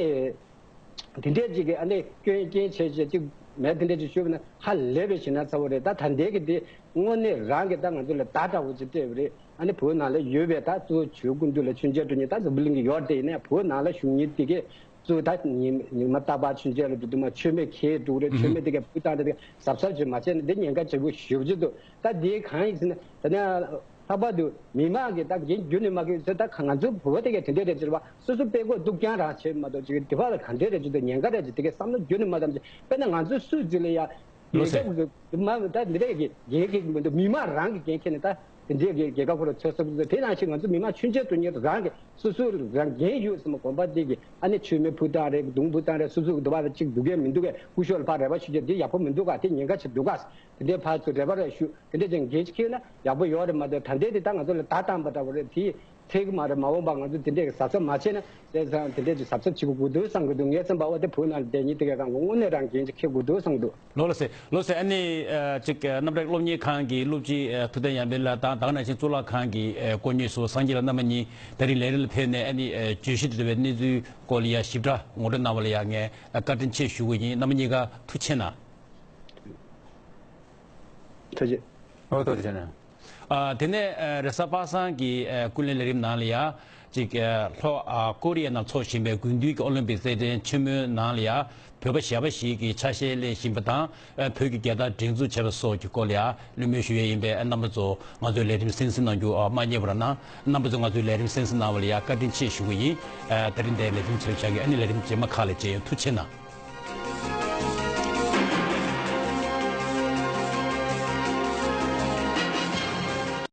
དེ་འདྲས་ཅིག་གི་ཨ་ནི་སྐྱོན་རྐྱེན་བྱས་བྱས་ཅིག་མེད་དེ་འདྲས་ཅིག་ཤོད་པ་ན་ཧ་ལས་པའི་ཞེད་སྣང་ཚ་པོ་རེད། ད་ད་ལྟའི་གི་དེ་དངོས་གནས་རང་གི་ད་ང་ཚོ་ལ་བརྡ་འདྲ་བོ་ཅིག་སྤྲད་པ་རེད། ཨ་ནི་བོད་ནང་ལ་ཡོད་པའི་ད་གཙོ་བོ་ཇོ་སྐུ་མདུན་ལ་མཆོད་མཇལ་འགྲོ་མཁན་ད་འཛམ་བུ་གླིང་གི་ཡོད་རེད། དེ་ཡིན་ན་བོད་ནང་ལ་བཞུགས་མཁན་དེ་གས་གཙོ་བོ་ད་ཉི་ཉི་མ་རྟག་པར་མཆོད་མཇལ་ལ་འགྲོ་དུས་མ་མཆོད་མེ་ཁྱེར་འགྲོ་རེད། མཆོད་མེ་དེ་གས་ཕུ་བཏང་རེད། དེ་གས་གཟབ་གཟབ་ཅིག་མ་བྱས་ན་འདི་ཉེན་ཁ་ཆེ་པོ་ཞེ་པོ་ཅིག་འདུག་ད་འདི་གང་ཡིན་ཟེར་ན། ད་ནས་ལྷག་པར་དུ་མི་མང་གིས་ད་འགན་རྒྱུན་ནས་མ་འཁྱེར་ཚེ། ད་ང་ཚོ་བོད་དེ་གས་དེ་འདྲས་རེད་ཟེར་བ། སོ་སོ་དཔེ་ཁོ་སྡུག་ཀྱང་རང་བྱེད་མ་གཏོགས་ཅིག་དེ་བ་ལ་ག་འདྲས་རེད་ཅིག་དང་ཉེན་ཁ་རེད་ཅིག་དེ་གས་བསམ་བློ་རྒྱུན་ནས་མ་བཏང་ཅིག་དཔེར་ན་ང་ཚོའི་སུད་སི་ལ་ཡ། ལོ་རྒྱལ་སེ། ཁབ་ཀྱི་མ་ད་འདི་འདྲས་ཀྱི་རྒྱལ་ཁབ་མི་འདུག་མི་མང་རང་གི་འགན་འཁྱེར་ནས་ད་དེ་འདྲས་ཀྱི་རྒྱལ་ཁབ་ཁོ་ར་འཚོ་ས་བཟོ། དེ་ནང་བཞིན་ང་ཚོ་མི་མང་མཆོད་མཇལ་དུ་ཉེར་རང་གི་སོ་སོ་རང་འགན་ཡོད་ཟེར་མ། གོམ་པ་འདི་གི་ཨ་ནི་མཆོད་མེ་ཕུ་བཏང་རེད། མདུང་ཕུ་བཏང་རེད། སོ་སོ་གི་འདུ་བ་ལ་གཅིག་འདུག་གས་མི་འདུག་གས། སྐུ་ཞབས་ལ་ཕར་རེ་བ་ཞུ་རྒྱུ་འདི་ཡག་པོ་མི་འདུག་ག་དེ་ཉེན་ཁ་ཆེ་འདུག་ག་དེ་འདྲའི་ཕར་ཚུར་རེ་བ་རེ་ཞུ། དེ་འདྲས་ཀྱི་འགན་ཅིག་འཁྱེར་ན་ཡག་པོ་ཡོད་རེད་མ་གཏོགས། ད་ལྟའི་དེ་ད་ང་ཚོ་ལ་བརྡ་བཏང་པ་འདྲ་བོ་རེད། དེ་ཚད་ཀྱི་མ་རེད། མ་འོངས་པ་ང་ཚོ་དེ་འདྲས་ཀྱི་གཟབ་གཟབ་མ་བྱས་ན། བྱས་ཙང་དེ་འདྲས་ཀྱི་གཟབ་གཟབ་བྱེད་དགོས་འདུག་བསམ་གྱི་འདུག་ངས་བསམ་པ་འོ་དེ་བོད་ནང་ལ་བསྡད་མཁན་དེ་གས་གང་ག་དངོས་གནས་རང་འགན་ཅིག་འཁྱེར་དགོས་འདུག་བསམ་གྱི་འདུག་ལོ་ལ་སེ། ལོ་ལ་སེ། ཨ་ནི་ཨ་ཅིག་གནམ་བྲག་སློབ་གཉེར་ཁང་གི་སློབ་སྤྱི་ཨ་ཐུབ་བསྟན་ཡར་འཕེལ་ལགས་དང་། ད་ག་ནང་བཞིན་གཙུག་ལག་ཁང་གི་ཨ་དཀོན་གཉེར་ཟུར་པ་སངས་རྒྱས་ལགས་རྣམ་པ་གཉིས་ད་རིང་ལས་རིམ་ལ་ཕེབས་ནས། ཨ་ནི་ཨ་བརྗོད་གཞི་དེ་ལྟ་བུའི་གནས་ཚུལ་སྐོར་ལ་ཡ་ཞིབ་ཕྲ་ངོ་སྤྲོད་གནང་བ་ལ་ཡ་ངས་ཨ་བཀའ་དྲིན་ཆེ་ཞུ་གི་ཡིན། རྣམ་པ་གཉིས་ཀ་ཐུགས་རྗེ་གནང་། ཐུགས་རྗེ། ཨོ་ཐུགས་རྗེ་གནང་། ཨ་དེ་ནས་ཨ་རེས་གཟའ་པ་སངས་ཀྱི་ཨ་ཀུན་གླེང་ལས་རིམ་ནང་ལ་ཡ། གཅིག་ཨ་ལྷོ་ཨ་ཀོ་རི་ཡ་ནང་འཚོགས་བཞིན་པའི་དགུན་དུས་ཀྱི་ཨོ་ལིམ་པིག་རྩེད་འགྲན་ཆེན་མོའི་ནང་ལ་ཡ། བོད་པ་གཞས་པ་ཞིག་གིས་ཆ་ཤས་ལེན་བཞིན་པ་དང་། ཨ་བོད་ཀྱི་རྒྱལ་དར་སྒྲེང་འཛུགས་བྱས་པ་སོགས་ཀྱི་སྐོར་ལ་ཡ་གླེང་མོལ་ཞུ་ཡས་ཡིན་པས། ཨ་རྣམ་པ་ཚོ་ང་ཚོའི་ལས་རིམ་གསན་གཟིགས་གནང་རྒྱུ་ཨ་མ་བསྙེལ་བ་ར་གནང་། རྣམ་པ་ཚོ་ང་ཚོའི་ལས་རིམ་གསན་གཟིགས་གནང་བ་ལ་ཡ་བཀའ་དྲིན་ཆེ་ཞུ་གི་ཡིན། ཨ་ད་རིང་འདིར་ལས་རིམ་ཚོས་བྱ་གི། ཨ་ནི་ལས་རིམ་རྗེས་མ་ཁག་ལ་མཇལ་ཡོང་། ཐུགས་རྗེ་གནང་།